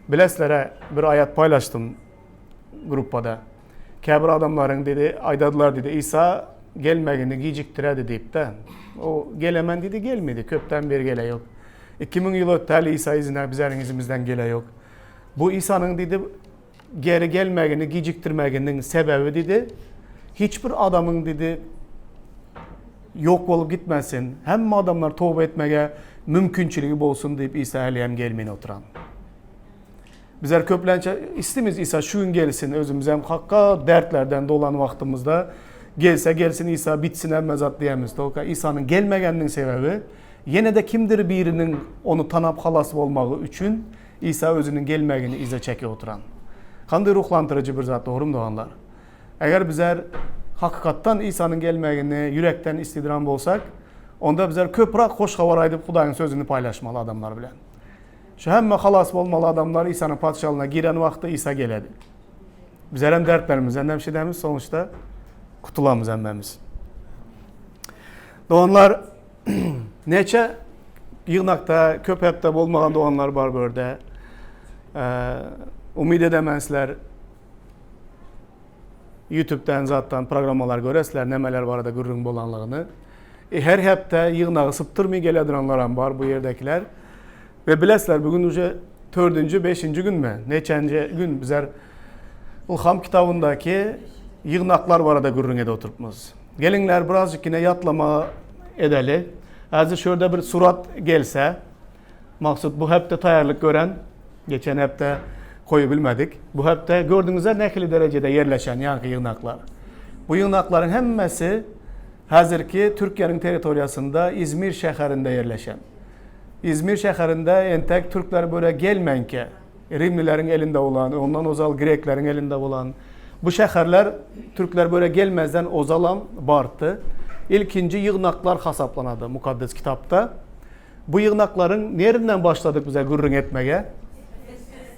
Bilesizler-ä, bir aýat paýlaşdym gruppada. Käbir adamlaryň diýdi, aýdadylar diýdi, Isa gelmegini gijikdiredi diýip-de. O gelemen diýdi, gelmedi. Köpden beri gele ýok. 2000 ýyl ötdi, häli Isa yzyna bizäriň yzymyzdan gele ýok. Bu Isanyň diýdi, geri gelmegini gijikdirmeginiň sebäbi diýdi, hiç bir adamyň diýdi, ýok bolup gitmesin, hemme adamlar toba etmege mümkinçiligi bolsun diýip Isa häli hem gelmän oturan. Bizler köplençe istimiz İsa şu gün gelsin, özümüz hem hakka dertlerden dolan wagtymyzda gelse gelsin İsa bitsin hemme zat diýemiz. Tolka İsa'nın gelmegeniniň sebebi ýene de kimdir biriniň ony tanap halas bolmagy üçin İsa özüniň gelmegini yza çekip oturan. Kanday ruhlandyryjy bir zat dogrymy doganlar? Eger bizler hakykatdan İsa'nın gelmegini ýürekden istidran bolsak, onda bizler köprak hoş habar aýdyp Hudaýyň sözüni paýlaşmaly adamlar bilen. Şu hemme halas bolmaly adamlar İsa'nın patyşalygyna giren wagty İsa geledi. Bizler hem dertlerimizden hem şidemiz sonuçta kutulamyz hemmemiz. Doganlar neçe ýygnakda köp hepde bolmagan doganlar bar bu ýerde. Umyt edemen sizler YouTube'den zatdan programmalar göresizler nemeler barada gürrüň bolanlygyny. E, her hepde ýygnagy sypdyrmay geleduranlar hem bar bu ýerdekiler. We bilesizler bugün uje dördünji, beşinji günmi? Neçenji gün bizler Ylham kitabyndaky ýygnaklar barada gürrüň edip oturypmyz. Geliňler birazjyk ýene ýatlama edeli. Häzir şu ýerde bir surat gelse, Maksut bu hepde taýýarlyk gören, geçen hepde goýup bilmedik. Bu hepde gördüňizler nähili derejede ýerleşen ýaňky ýygnaklar. Bu ýygnaklaryň hemmesi häzirki Türkiýäniň territoriýasynda Izmir şäherinde ýerleşen. Izmir şäherinde entek türkler böle gelmänkä, rimlileriň elinde bolan, ondan ozal grekleriň elinde bolan bu şäherler türkler böle gelmezden ozalam bardy. Ilkinji ýygnaklar hasaplanady Mukaddes Kitapda. Bu ýygnaklaryň nerinden başladyk bize gürrüň etmege?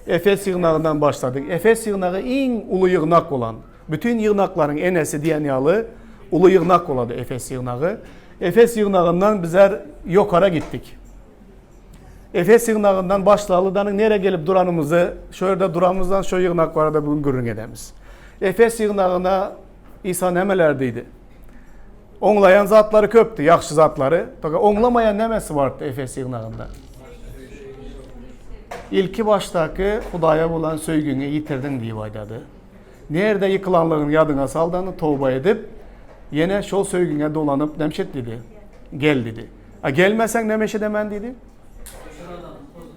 Efes ýygnagyndan başladyk. Efes ýygnagy iň uly ýygnak bolan, bütin ýygnaklaryň enesi diýen ýaly uly ýygnak bolady Efes ýygnagy. Efes ýygnagyndan bizler ýokara gitdik. Efes ýygnagyndan başlaly-danyň nere gelip duranymyzy, şo ýerde duramyzdan şo ýygnak barada bu gün gürrüň edemiz. Efes ýygnagyna Isa nämeler diýdi? Oňlaýan zatlary köpdi, ýagşy zatlary. Fakat oňlamaýan nämesi bardy Efes ýygnagynda? Ilki başdaky Hudaýa bolan söýgiňi ýitirdiň diýip aýdady. Nirde ýykylanlygyňy ýadyňa saldany toba edip, ýene şol söýgiňe dolanyp näme et diýdi? Gel diýdi. A gelmeseň näme eşidemen diýdi?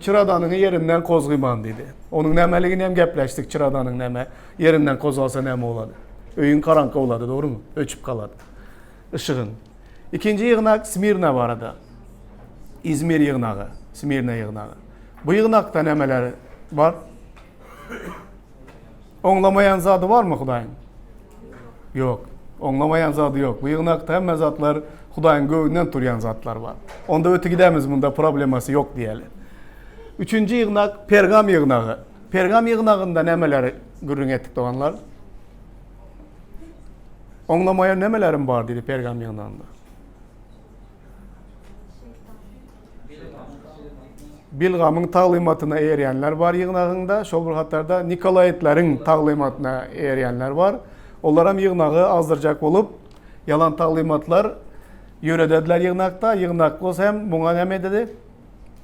Çyradanyňy ýerinden kozgyman diýdi. Onuň nämeligini hem gepleşdik, çyradanyň näme ýerinden kozalsa näme bolady? Öýüň karanka bolady, dogrymy? Öçüp galady. Yşygyň. Ikinji ýygnak Smirna barada. Izmir ýygnagy, Smirna ýygnagy. Bu ýygnakda nämeler bar? Oňlamaýan zady barmy Hudaýyň? Ýok. Oňlamaýan zady ýok. Bu ýygnakda hemme zatlar Hudaýyň göwnünden turýan zatlar bar. Onda öte gidemiz munda problemasy ýok diýeli. Üçünji ýygnak Pergam ýygnagy. Pergam ýygnagynda nämeleri gürrüň etdik doganlar? Oňlamaýan nämelerim bar diýdi Pergam ýygnagynda. Bilgamyň taglymatyna eýerýänler bar ýygnagyňda, şol bir hatarda Nikolaýitleriň taglymatyna eýerýänler bar. Olaram ýygnagy azdyrjak bolup, ýalan taglymatlar ýöredediler ýygnakda. Ýygnak bolsa hem muňa näme ededi?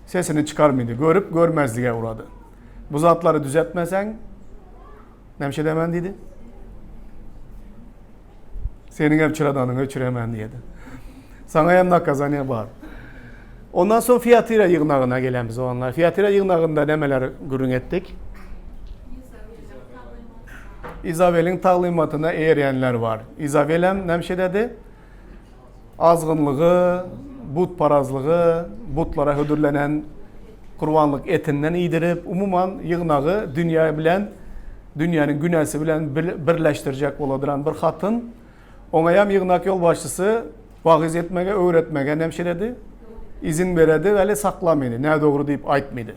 Sesini çykarmady, görüp görmezlige urady. Bu zatlary düzetmeseň, näme edemen diýdi? Seniň hem çyradanyňy öçüremen diýedi. Saňa hem nakazaniýa bar. Ondan soň Fiatira ýygnagyna gelemiz oganlar. Fiatira ýygnagynda nämeler gürrüň etdik? Izabeliň taglymatyna eýerýänler bar. Izabel hem näme şey dedi? Azgynlygy, butparazlygy, butlara hödürlenen gurbanlyk etinden iýdirip, umuman ýygnagy dünýä bilen, dünýäniň günäsi bilen birleşdirjek boladyran bir hatyn. Oňa hem ýygnak ýolbaşçysy wagyz etmege, öwretmege nemşeledi, izin beredi, weli saklamydy, nädogry diýip aýtmydy.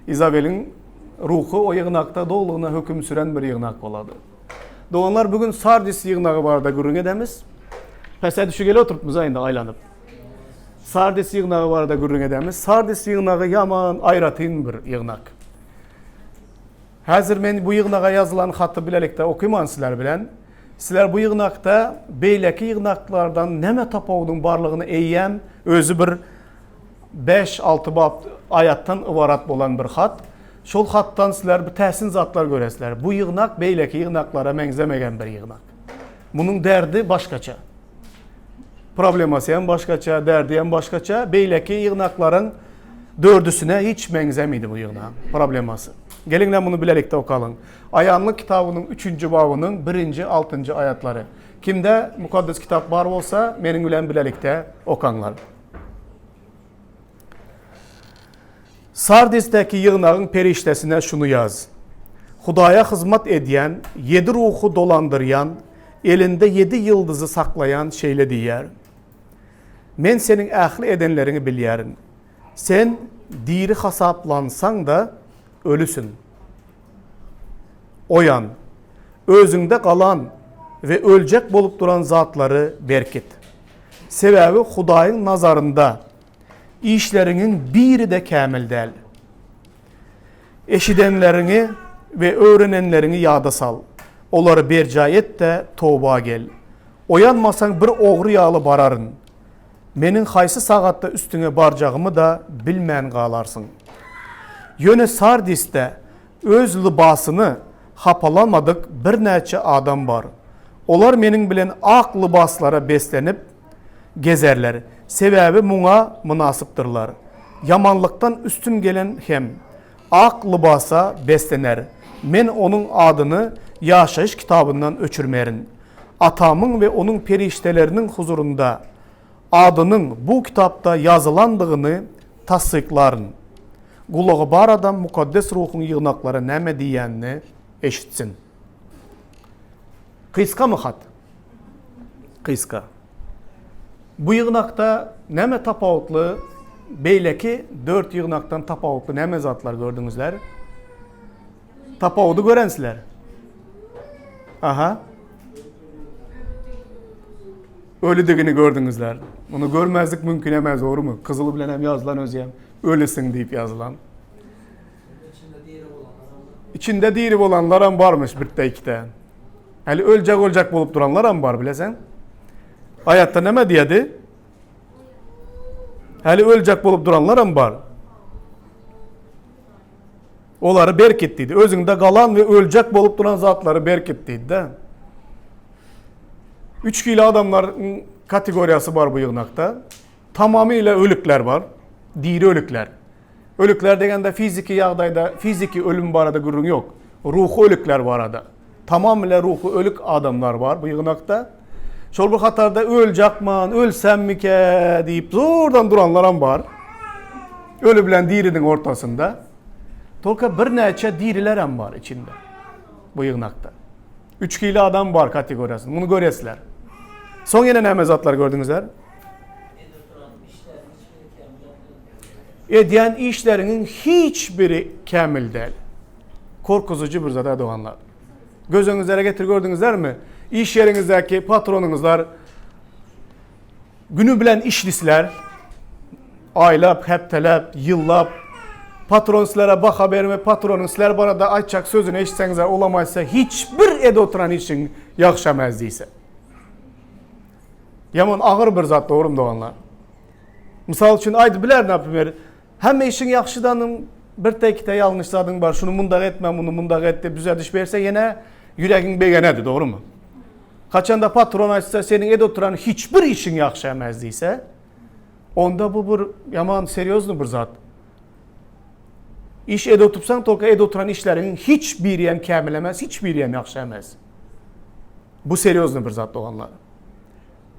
Izabeliň ruhy o ýygnakda dolugyna höküm süren bir ýygnak bolady. Doganlar, bu gün Sardis ýygnagy barada gürrüň edemiz. Pese düşügeli oturypmyz indi aýlanyp. Sardis ýygnagy barada gürrüň edemiz. Sardis ýygnagy ýaman aýratyn bir ýygnak. Häzir men bu ýygnaga ýazylan haty bilelikde okyman sizler bilen. Sizler bu ýygnakda beýleki ýygnaklardan näme tapawudyň barlygyny eýýäm özi bir Bäş-alty bap aýatdan ybarat bolan bir hat. Şol hatdan sizler bir täsin zatlar göresizler. Bu ýygnak beýleki ýygnaklara meňzemegen bir ýygnak. Munuň derdi başgaça. Problemasy hem başgaça, derdi hem başgaça. Beýleki ýygnaklaryň dördüsine hiç meňzemidi bu ýygnagyň problemasy. Geliňler muny bilelikde okalyň. Aýanlyk kitabynyň üçünji babynyň birinji, altynjy aýatlary. Kimde Mukaddes Kitap bar bolsa, meniň bilen bilelikde okaňlar. Sardisdäki ýygnagyň perişdesine şuny ýaz, Hudaýa hyzmat edýän, ýedi ruhy dolandyrýan, elinde ýedi ýyldyzy saklaýan şeýle diýýär, Men seniň ähli edenleriňi bilýärin. Sen diri hasaplansaň-da, ölüsiň. Oýan! Özüňde galan we öljek bolup duran zatlary berkit. Sebäbi Hudaýyň nazarynda işleriňiň biri-de kämil däl. Eşidenleriňi we öwrenenleriňi ýada sal. Olary berjaý et-de, toba gel. Oýanmasaň bir ogry ýaly bararyn. Meniň haýsy sagatda üstüňe barjagymy-da bilmän galarsyň. Ýöne Sardisde öz lybasyny hapalamadyk birnäçe adam bar. Olar meniň bilen ak lybaslara beslenip gezerler, sebäbi muňa mynasypdyrlar. Ýamanlykdan üstün gelen hem ak lybasa beslener. Men onuň adyny ýaşaýyş kitabyndan öçürmerin. Atamyň we onuň perişdeleriniň huzurynda adynyň bu kitapda ýazylandygyny tassyklaryn. Gulagy bar adam Mukaddes Ruhuň ýygnaklara näme diýýänini eşitsin. Gysgamy hat? Gysga. Bu ýygnakda näme tapawutly, beýleki dört ýygnakdan tapawutly näme zatlar gördüňizler? Tapawudy görensizler. Aha. Ölüdigini gördüňizler. Muny görmezlik mümkin emez, dogrumy? Gyzyly bilen hem ýazylan özi hem ölüsiň diýip ýazylan. İçinde diri bolanlar hem barmyş birde ikide. Hali öljek öljek bolup duranlar hem bar bilesen. Ayatda näme diýedi? Hali öljek bolup duranlar hem bar. Olary berkit diýdi. Özüňde galan we öljek bolup duran zatlary berkit diýdi-de. Üç hili adamlaryň kategoriýasy bar bu ýygnakda. Tamamyla ölükler bar. Diri ölükler. Ölükler degende fiziki ýagdaýda, fiziki ölüm barada gürrüň ýok. Ruhy ölükler barada. Tamamyla ruhy ölük adamlar bar bu ýygnakda. Şol bir hatarda öljakman, ölsemmikä diýip zordan duranlaram bar. Ölü bilen diriniň ortasynda. Tolka birnäçe dirilerem bar içinde. Bu ýygnakda. Üç hili adam bar kategoriýasynda. Muny göresizler. Soň ýene näme zatlar gördüňizler? Edýän işleriňiň hiç biri kämil däl. Korkuzyjy bir zat doganlar. Gözüňizlere getir gördüňizlermi? Iş ýeriňizdäki patronyňyzlar günü bilen işlisler. Aýlap, hepdeläp, ýyllap patron sizlere baha berme, patronyň sizler barada aýtjak sözüni eşitseňizler, olam aýtsa hiç bir ede oturan işiň ýagşy emez diýse. Ýaman agyr bir zat dogrumy doganlar? Mysal üçin aýdyp biler naprimer, hemme işiň ýagşydanym bir tekite ýalňyş zadyň bar, şuny mundak etme, muny mundak et diýip düzediş berse ýene ýüregiň begenedi, dogrumy? Haçanda patron aýtsa seniň edip oturan hiç bir işiň ýagşy emez diýse, onda bu bir ýaman serýozny bir zat. Iş edip otursaň, tolka edip oturan işleriň hiç biri hem kämil emez, hiç biri hem ýagşy emez. Bu serýozny bir zat doganlar.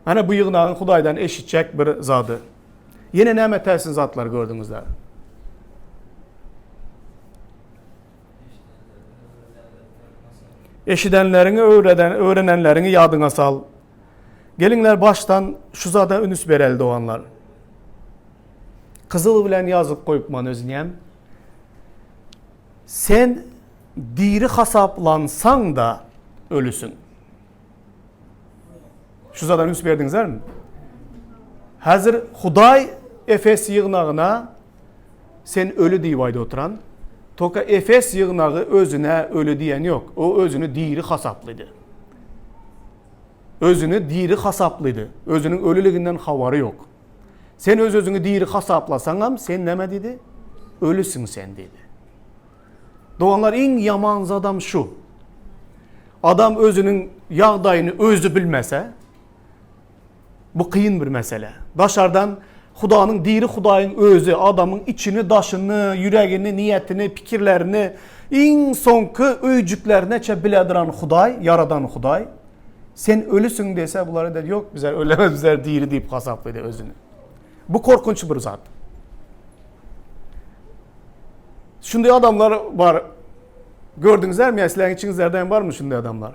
Ana bu ýygnagyň Hudaýdan eşitjek bir zady. Ýene näme täsin zatlar gördüňizler? Eşidenleriňi öwreden, öwrenenleriňi ýadyňa sal. Geliňler başdan şu zada ünüs bereli doganlar. Gyzyl bilen ýazyp goýupman özüňem. Sen diri hasaplansaň-da ölüsiň. Şu zada üns berdiňizlermi? Häzir Hudaý Efes ýygnagyna sen öli diýip aýdyp oturan. Toka Efes ýygnagy özüne öli diýen ýok. O özüni diri hasaplydy. Özüni diri hasaplydy. Özüniň ölüliginden habary ýok. Sen öz-özüňi diri hasaplasaňam, sen näme diýdi? Ölüsiň sen diýdi. Doganlar iň ýaman zadam şu. Adam özüniň ýagdaýyny özi bilmese, bu kyn bir mesele. Daşardan Hudanyň diri Hudaýyň özi adamyň içini, daşyny, ýüregini, niýetini, pikirlerini iň soňky öýjüklerine bile duran Hudaý, ýaradan Hudaý. Sen ölüsiň dese bular eder ýok bizler ölemez bizler diri diýip hasaplaýdy özüni. Bu korkunç bir zat. Şunday adamlar bar. Gördüňizlermi ýa sizleriň içiňizlerde hem barmy şunday adamlar?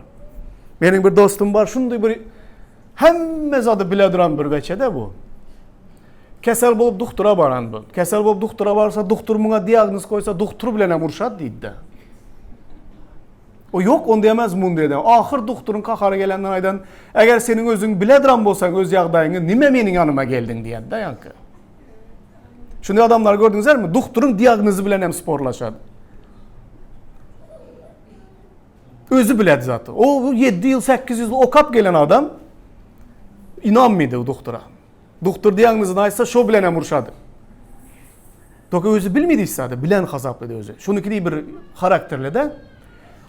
Meniň bir dostum bar, şunday bir hemme zady bile duran bir beçede bu. Kesel bolup doktora baran bu. Kesel bolup doktora barsa, doktor muňa diagnoz koysa, doktor bilen hem urşat diýdi. O ýok, onda emez, munda eden. Ahyr doktoryň kahary gelenden aýdan, eger seniň özüň bile duran bolsaň öz ýagdaýyňy, nime meniň ýanyma geldiň diýende ýaňky. Şunday adamlary gördüňizlermi? Doktoryň diagnozy bilen hem sporlaşar. Özü biledi zaten. O 7 ýyl, 8 ýyl okap gelen adam inanmady doktora. Doktor diagnozyny aýtsa, şo bilen hem urşady. Toka özü bilmedi hiç zady, bilen hasaplady özü. Şuniki diý bir harakterli de.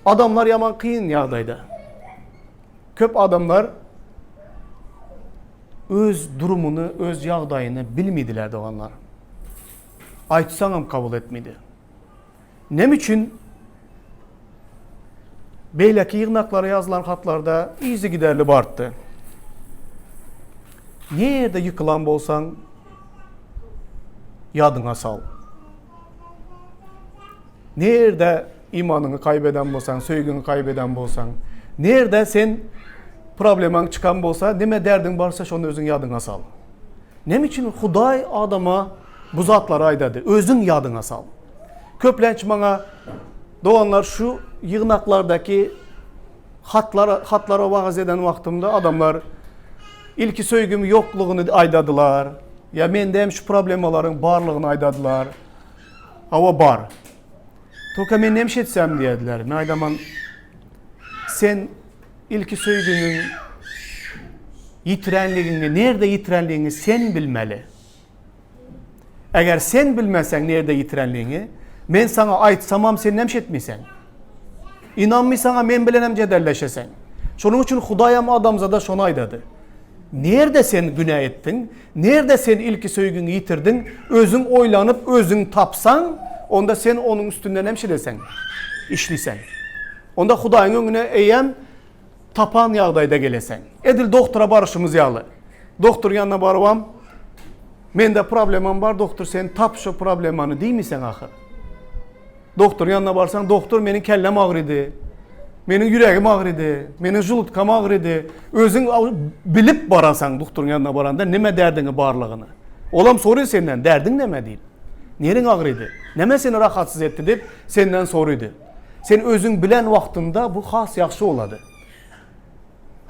Adamlar ýaman kyn ýagdaýda. Köp adamlar öz durumyny, öz ýagdaýyny bilmediler doganlar. Aýtsaňam kabul etmedi. Näme üçin beýleki ýygnaklara ýazylan hatlarda yzygiderli bartdy? Nirede ýykylan bolsaň, ýadyňa sal. Nirede imanyňy kaýbeden bolsaň, söýgüňi kaýbeden bolsaň, nirede sen problemaň çykan bolsa, nime derdiň barsa şony özüň ýadyňa sal. Näme üçin Hudaý adama bu zatlary aýdady? Özüň ýadyňa sal. Köplenç maňa doganlar şu ýygnaklardaky hatlara hatlara wagyz eden wagtymda adamlar ilki söýgüm ýoklugyny aýdadylar. Ýa mende hem şu problemalaryň barlygyny aýdadylar. Hawa bar. Toka men näme etsem diýediler. Men aýdaman sen ilki söýgüňiň ýitirenligiňi, nirde ýitirenligiňi sen bilmeli. Eger sen bilmeseň nirde ýitirenligiňi, men saňa aýtsamam sen näme etmeýsen? Inanmysaňa men bilen hem jedelleşeseň. Şonuň üçin Hudaý hem adamzada şony aýdady. Nirde sen günä etdiň? Nirde sen ilki söýgüňi ýitirdiň? Özüň oýlanyp, özüň tapsaň, onda sen onuň üstünden hem şileseň, işliseň. Onda Hudaýyň öňüne eýýäm tapan ýagdaýda geleseň. Edil doktora baryşymyz ýaly. Doktoryň ýanyna barybam, Mende problemam bar, doktor sen tap şu problemany diýmeýseň ahyr. Doktoryň ýanyna barsaň, doktor meniň kellem agrydy. Meniň ýüregim agrydy. Meniň žulutkam agrydy. Özüň bilip barasaň doktoryň ýanyna baranda nime derdiňi barlygyny. Olam soraýar senden, derdiň näme diýip. Neriň agrydy? Näme seni rahatsyz etdi diýip senden soraýdy. Sen özüň bilen wagtyňda bu has ýagşy bolady.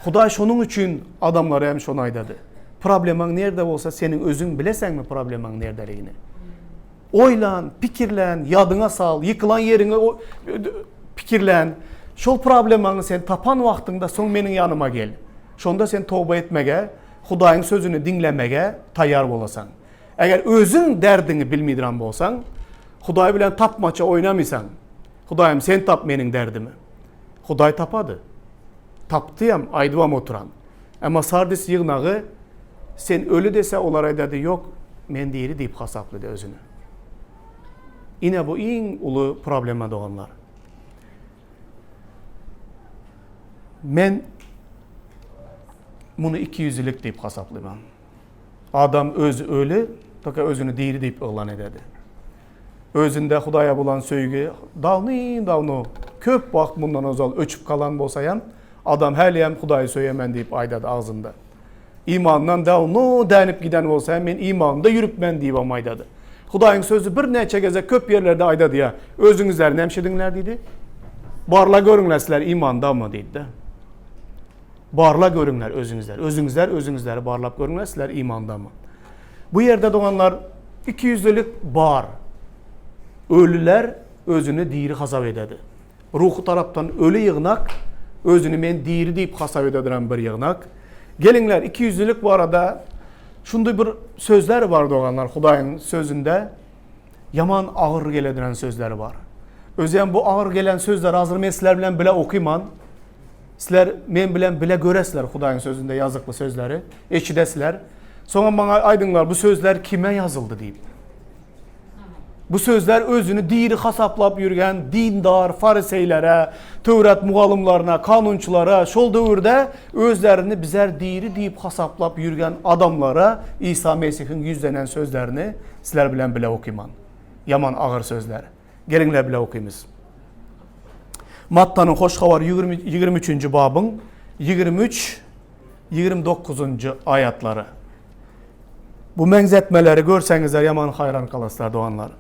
Hudaý şonuň üçin adamlara hem şony aýdady. Problemaň nirde bolsa seniň özüň bileseňmi problemaň nirdeligini? Oýlan, pikirlen, ýadyňa sal, ýykylan ýeriňi pikirlen. Şol problemaňy sen tapan wagtyňda soň meniň ýanyma gel. Şonda sen toba etmege, Hudaýyň sözüni diňlemege taýýar bolasaň. Eger özüň derdiňi bilmeýdiran bolsaň, Hudaý bilen tapmaça oýnamysaň, Hudaýym sen tap meniň derdimi. Hudaý tapady. Tapdyyam, aýdybam oturan. Emma Sardis ýygnagy sen öli dese olar aýdady ýok, men diri diýip hasaplady özüni. Ine bu iň uly problema doganlar. Men muny ikiýüzlilik diýip hasaplaýman. Adam özi öli, toka özüni diri diýip yglan ededi. Özünde Hudaýa bolan söýgi dawny-dawno, köp wagt mundan ozal öçüp galan bolsaýam, adam häliyem Hudaýy söýemen diýip aýdady agzynda. Imandan dawno dänip giden bolsa hem men imanymda ýürüpmen diýibem aýdady. Hudaýyň sözi birnäçe gezek köp ýerlerde aýdady ýa, özüňizler nämişediňler diýdi. Barla görüňler sizler imandamy diýdi-de. Barla görüňler özüňizler. Özüňizler özüňizleri barlap görüňler sizler imandamy. Bu ýerde doganlar ikiýüzlülik bar. Ölüler. özüni diri hasap ededi. Ruhy tarapdan öli ýygnak özüni men diri diýip hasap edediren bir ýygnak. Geliňler ikiýüzlülik barada şunday bir sözler bar doganlar Hudaýyň sözünde ýaman agyr gelediren sözleri bar. Özem bu agyr gelen sözleri hazir men sizler bilen bile okyman. Sizler men bilen bile göresizler Hudaýyň sözünde ýazykly sözleri, eşidesizler. Soňra maňa aýdyňlar bu sözler kime ýazyldy diýip. Bu sözler özüni diri hasaplap ýürgen dindar fariseýlere, Töwrat mugalymlaryna, kanunçylara, şol döwürde özlerini bizer diri diýip hasaplap ýürgen adamlara Isa Mesihiň ýüzlenen sözlerini sizler bilen bile okyman. Ýaman agyr sözler. Geliňler bile okymyz. Mattanyň Hoş Habary 23-nji babyň 23 29-njy aýatlary. Bu meňzetmeleri görseňizler ýaman haýran galaslar doganlar.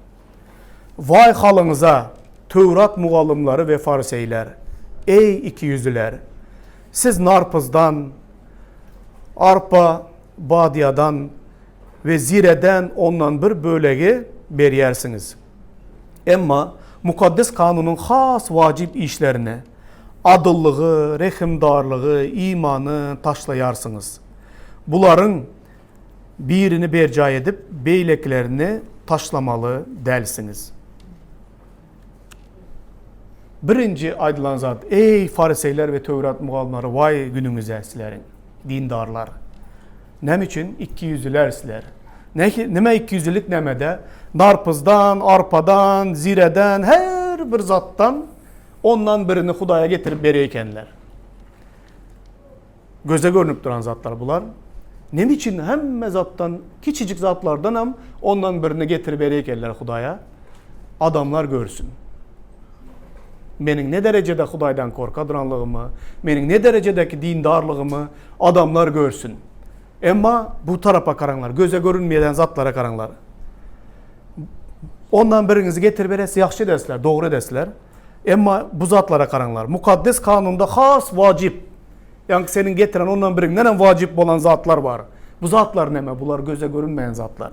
Waý halyňyza, Töwrat mugallymlary we fariseýler, eý ikiýüzlüler! Siz narpyzdan, arpa, badyýadan we zireden ondan bir bölegi berýärsiňiz. Emma Mukaddes Kanunyň has wajyp işlerini, adyllygy, rehimdarlygy, imany taşlaýarsyňyz. Bularyň birini berjaý edip, beýlekilerini taşlamaly dälsiňiz. Birinji aýdylan zat, eý, fariseýler we Töwrat mugallymlary, waý günüňize sizleriň, dindarlar! Näme üçin ikiýüzlüler sizler? Näme ikiýüzlülik nämede? Narpyzdan, arpadan, zireden, her bir zatdan ondan birini Hudaýa getirip berýär ekenler. Göze görnüp duran zatlar bular. Näme üçin hemme zatdan, kiçijik zatlardan hem ondan birini getirip berýär ekenler Hudaýa? Adamlar görsün. Meniň ne derejede Hudaýdan korka duranlygymy, meniň ne derejedeki dindarlygymy adamlar görsün. Emma bu tarapa garaňlar, göze görünmeýän zatlara garaňlar. Ondan biriňizi getirip beresiz, ýagşy edersizler, dogry edersizler. Emma bu zatlara garaňlar. Mukaddes kanunda has wajyp, ýagny seniň getiren ondan biriňden hem wajyp bolan zatlar bar. Bu zatlar näme? Bular göze görünmeýän zatlar.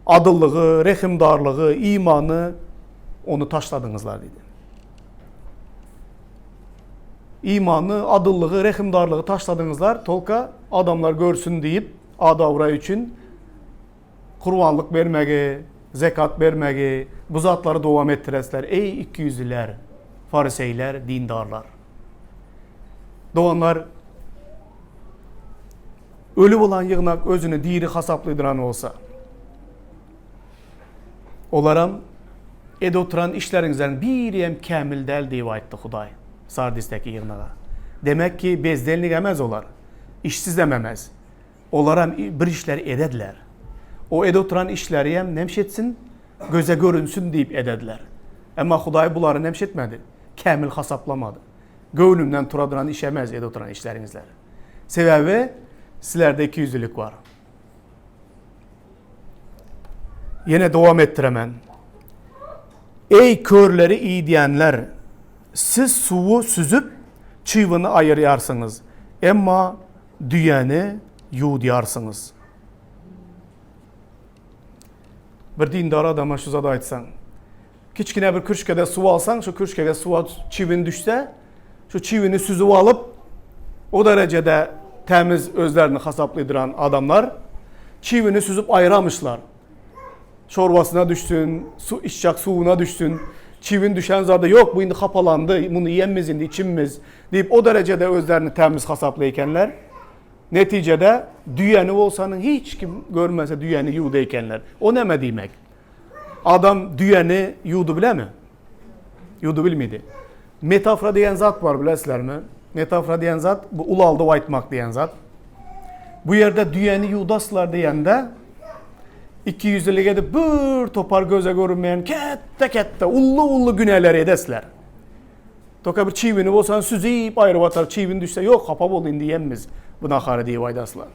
Adyllygy, rehimdarlygy, imany ony taşladyňyzlar diýdi. Imany, adyllygy, rehimdarlygy taşladyňyzlar, tolka adamlar görsün diýip, ad-abraý üçin kurbanlyk bermegi, zekat bermegi, bu zatlary dowam etdiresizler. Eý ikiýüzlüler, fariseýler, dindarlar. Doganlar, öli bolan ýygnak özüni diri hasaplaýdyran bolsa, olaram edip oturan işleriňizden biri hem kämil däl diýip aýtdy Hudaý Sardisdäki ýygnaga. Demek ki, bezdelnik emez olar, işsizem emez. Olaram bir işler edediler. O edip oturan işleri hem nemş etsin, göze görünsün diýip edediler. Emma Hudaý bulary nemş etmedi, kämil hasaplamady. Göwnümden turadyran iş emez edip oturan işleriňizler. Sebäbi sizlerde ikiýüzlülik bar. Ýene dowam etdiremen. Eý körleri iýdýänler, siz suwy süzüp, çybyny aýyrýarsyňyz, emma düýäni ýuwdýarsyňyz. Bir dindar adama şu zady aýtsaň, kiçgine bir kürşkede suw alsaň, şu kürşkege suwa çybyn düşse, şu çybyny süzüp alyp, o derejede tämiz özlerini hasaplaýdyran adamlar çybyny süzüp aýramyşlar. Çorbasyna düşsün, su içjek suwuna düşsün, çybyn düşen zada ýok, bu indi hapalandy, muny iýemmiz indi, içimmiz diýip o derejede özlerini tämiz hasaplaý ekenler. Netijede düýäni bolsanyň hiç kim görmese düýäni ýuwdy ekenler. O näme diýmek? Adam düýäni ýuwdy bilemi? Ýuwdy bilmedi. Metafora diýen zat bar bilesizlermi? Metafora diýen zat bu ulaldyp aýtmak diýen zat. Bu ýerde düýäni ýuwdaslar diýende ikiýüzlülik edip bir topar göze görünmeýän kätde-kätde ully-ully günäleri edesler. Toka bir çiwini bolsa süzüp aýryp atar, çiwin düşse ýok hapa boldy indi iýemmiz bu nahary diýip aýdaslar.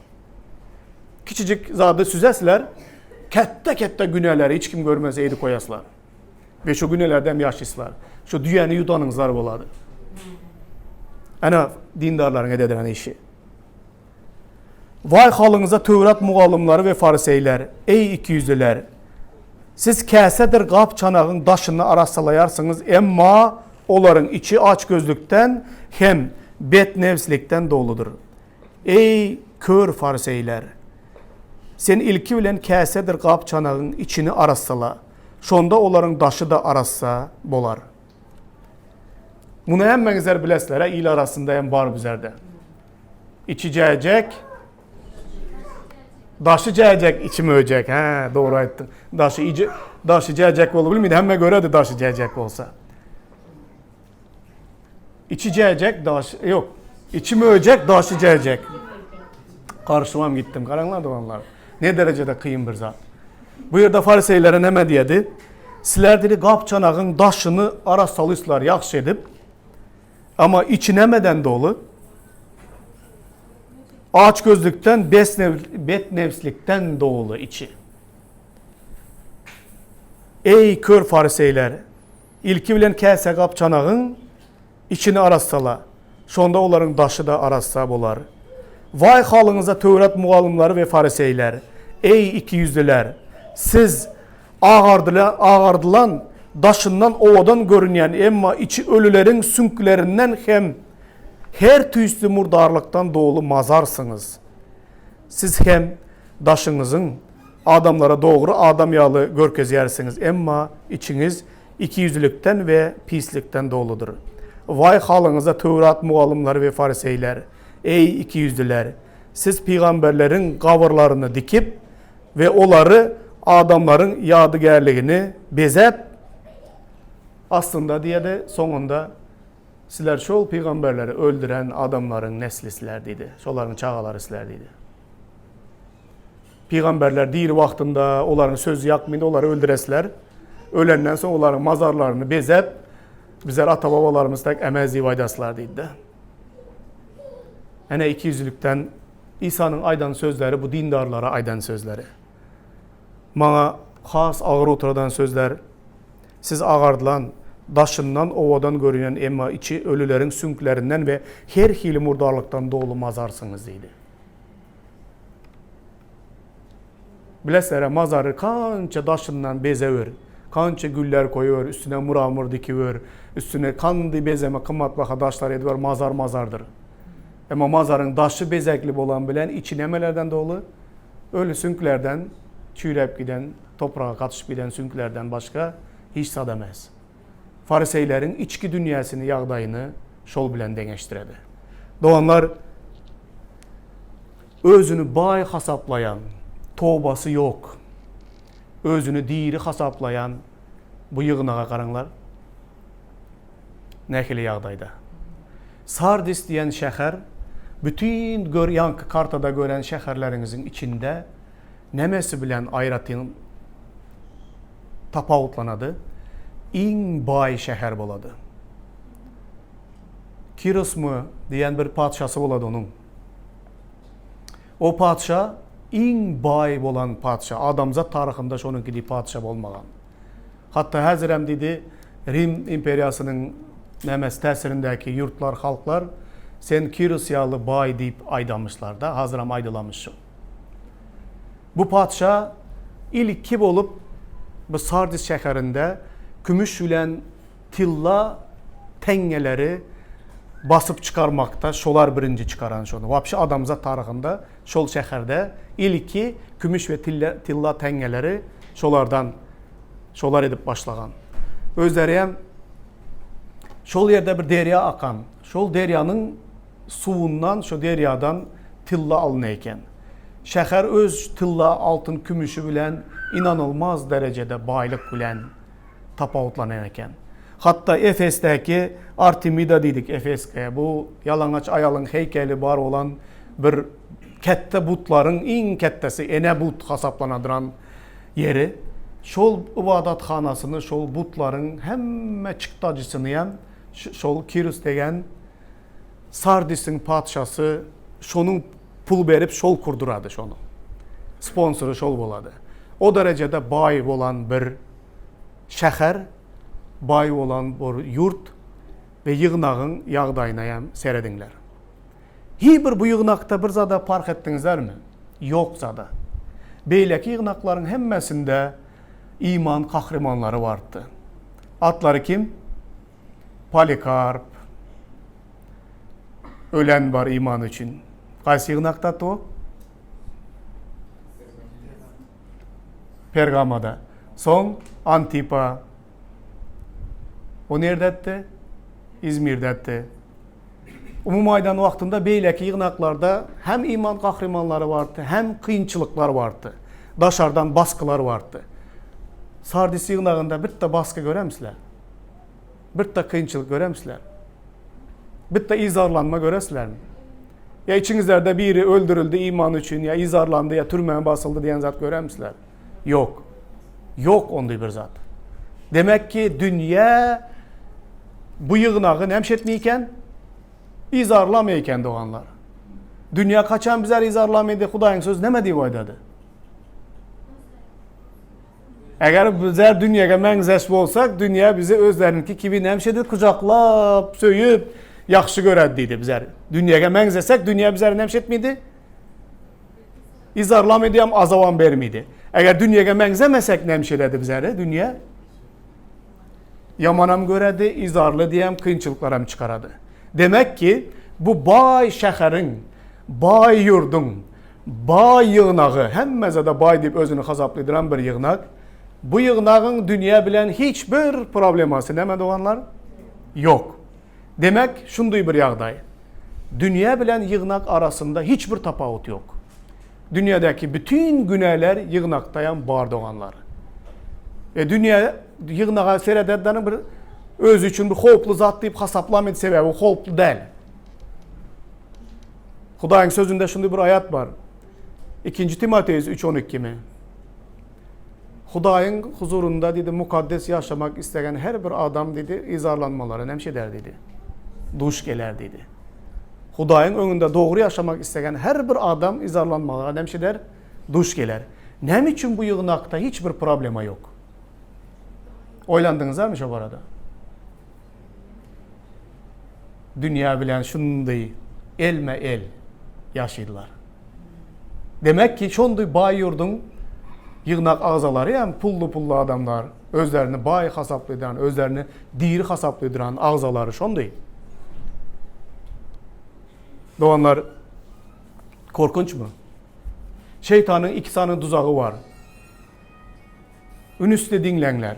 Kiçijik zady süzesler, kätde-kätde günäleri hiç kim görmese edip goýaslar. We şu günälerde hem ýaşaýslar. Şu düýäni ýudanyňyzlar bolady. Ana dindarlaryň ededen işi. Waý halyňyza Töwrat mugallymlary we fariseýler, eý ikiýüzlüler! Siz käsedir gap-çanagyň daşyny arassalaýarsyňyz, emma olaryň içi açgözlükden hem betnebslikden doludyr. Eý, kör fariseýler! Sen ilki bilen käsedir gap-çanagyň içini arassala, şonda olaryň daşy-da arassa bolar. Muny hemmeňizler bilesizler, il arasynda hem bar bizlerde. Içi jäjek, daşy jäjek, içi möjek. Hä, dogry aýtdyň. Daşy ici, daşy jäjek bolup bilmedi. Hemme göredi daşy jäjek bolsa. Içi jäjek, daşy ýok. Içi möjek, daşy jäjek. Garşymam gitdim. Garaňlar doganlar. Ne derejede kyn bir zat. Bu ýerde fariseýlere näme diýedi? Sizler diýdi gap-çanagyň daşyny arassalyslar ýagşy edip, Amma içi nämeden doly? Açgözlükden, betnebslikden doly içi. Eý, kör fariseýler! Ilki bilen käse-gap-çanagyň içini arassala, şonda olaryň daşy-da arassa bolar. Waý halyňyza Töwrat mugallymlary we fariseýler! Eý, ikiýüzlüler! Siz agardylan, daşyndan owadan görünýän, emma içi ölüleriň süňklerinden hem her tüýsli murdarlykdan doly mazarsyňyz. Siz hem daşyňyzyň adamlara dogry adam ýaly görkezýärsiňiz, emma içiňiz ikiýüzlülikden we pislikden doludyr. Waý halyňyza Töwrat mugallymlary we fariseýler, eý, ikiýüzlüler! Siz pygamberleriň gabyrlaryny dikip, we olary adamlaryň ýadygärligini bezäp, aslynda diýedi, soňunda sizler şol pygamberleri öldüren adamlaryň neslisizler diýdi, şolaryň çagalary sizler diýdi. Pygamberler diri wagtynda olaryň sözi ýakmynda olary öldüresizler. Ölenden soň olaryň mazarlaryny bezäp, bizler ata-babalarymyz tek emez diýip aýdasizler diýdi. Ene ikiýüzlülükden Isanyň aýdan sözleri bu dindarlara aýdan sözleri. Maňa has agyr otradan sözler, Siz agardylan, daşyndan owadan görünýän emma içi ölüleriň süňklerinden we her hili murdarlykdan doly mazarsyňyz diýdi. Bilesizler-ä mazary kança daşyndan bezewer, kança güller goýuwer, üstüne muramur dikiwer, üstüne kandy bezeme gymmatbaha daşlar ediwer mazar mazardyr. Emma mazaryň daşy bezegli bolan bilen içi nämelerden doly? Öli süňklerden, çüýräp giden, topraga gatyşyp giden süňklerden başga hiç zat emes. Fariseýleriň içki dünýäsini, ýagdaýyny şol bilen deňeşdiredi. Doganlar, özüni baý hasaplaýan, tobasy ýok, özüni diri hasaplaýan bu ýygnaga garaňlar. Nähili ýagdaýda? Sardis diýen şäher bütin gör ýaňky kartada gören şäherleriňiziň içinde nämesi bilen aýratyn tapawutlanady? Iň baý şäher bolady. Kirosmy diýen bir patyşasy bolady onuň. O patyşa iň baý bolan patyşa. Adamzat taryhynda şonuňky diýip patyşa bolmagan. Hatda häzirem diýdi, Rim imperiýasynyň nämesi täsirindäki ýurtlar, halklar sen Kirus ýaly baý diýip aýdamyşlar-da, hazyram aýdylamyş şu. Bu patyşa ilki bolup bu Sardis şäherinde kümüş bilen tylla teňňeleri basyp çykarmakda şolar birinji çykaran şony. Wapşe adamzat taryhynda şol şäherde ilki kümüş we tylla teňňeleri şolardan şolar edip başlagan. Özleri hem şol ýerde bir derýa akan. Şol derýanyň suwundan, şo derýadan tylla alynýar eken. Şäher öz tylla, altyn, kümüşi bilen inanylmaz derejede baýlyk bilen tapawutlanýan eken. Hatda Efesdäki Artemida diýdik Efeske. Bu ýalaňaç aýalyň heýkeli bar bolan bir ketde butlaryň iň ketdesi, ene but hasaplanadyran ýeri. Şol ybadathanasyny, şol butlaryň hemme çykdajysyny hem şol Kirus degen Sardisiň patyşasy şonuň pul berip şol kurdurady şony. Sponsory şol bolady. O derejede baý bolan bir şäher, baý bolan bir ýurt we ýygnagyň ýagdaýyna hem serediňler. Hiý bir bu ýygnakda bir zada parh etdiňizlermi? Ýok zada. Beýleki ýygnaklaryň hemmesinde. iman gahrymanlary bardy. Atlary kim? Polikarp. Ölen bar iman üçin. Haýsy ýygnakda o? Pergamada. Soň Antipa. O nerdetdi? Izmirdetdi. Umumy aýdan wagtynda beýleki ýygnaklarda hem iman gahrymanlary bardy, hem kynçylyklar bardy. Daşardan basgylar bardy. Sardis ýygnagynda bitte basgy göremsizler? Bitte kynçylyk göremsizler? Bitte yzarlanma göresizlermi? Ýa içiňizlerde biri öldürildi iman üçin, ýa yzarlandy, ýa türmä basyldy diýen zat göremsizler? Ýok. Ýok onday bir zat. Demek ki dünýä bu ýygnagy näme etmeýken? Yzarlamaýken doganlar. Dünýä kaçan bizler yzarlamaýdy? Hudaýyň sözi näme diýip aýdady? Eger bizler dünýäge meňzeş bolsak, dünýä bizi özlerininki kibi näme edip kujaklap, söýüp, ýagşy görerdi diýdi bizler. Dünýäge meňzesek, dünýä bizleri näme etmedi? Yzarlamady hem azabam bermedi. Eger dünýäge meňzemesek näme ededi bizleri dünýä? Ýamanam göredi, yzarly diýem, kynçylyklaram çykarady. Demek ki, bu baý şäheriň, baý ýurduň, baý ýygnagy, hemme zada baý diýip özüni hasaplaýdyran bir ýygnak. Bu ýygnagyň dünýä bilen hiç bir problemasy näme doganlar? Ýok. Demek, şunday bir ýagdaý. Dünýä bilen ýygnak arasynda hiç bir tapawut ýok. Dünýädäki bütin günäler ýygnakdaýam bar doganlar. E dünýä ýygnaga serederdeniň bir özi üçin bir howply zat diýip hasaplamady sebäbi howply däl. Hudaýyň sözünde şunday bir aýat bar. 2 Timoteus 3:12 mi? Hudaýyň huzurynda diýdi mukaddes ýaşamak islegen her bir adam diýdi yzarlanmalara näme eder diýdi. Duş geler diýdi. Hudaýyň öňünde dogry ýaşamak islegen her bir adam yzarlanmalara näme eder? Duş geler. Näme üçin bu ýygnakda hiç bir problema ýok? Oýlandyňyzmy şo barada? Dünýä bilen şundy elme el ýaşaýdylar. Demek ki, şondy baý ýurduň ýygnak agzalary hem pully-pully adamlar, özlerini baý hasaplaýan, özlerini diri hasaplaýan agzalary şondy. Doganlar, korkunçmy? Şeýtanyň iki sany duzagy bar. Ünüsli diňläňler.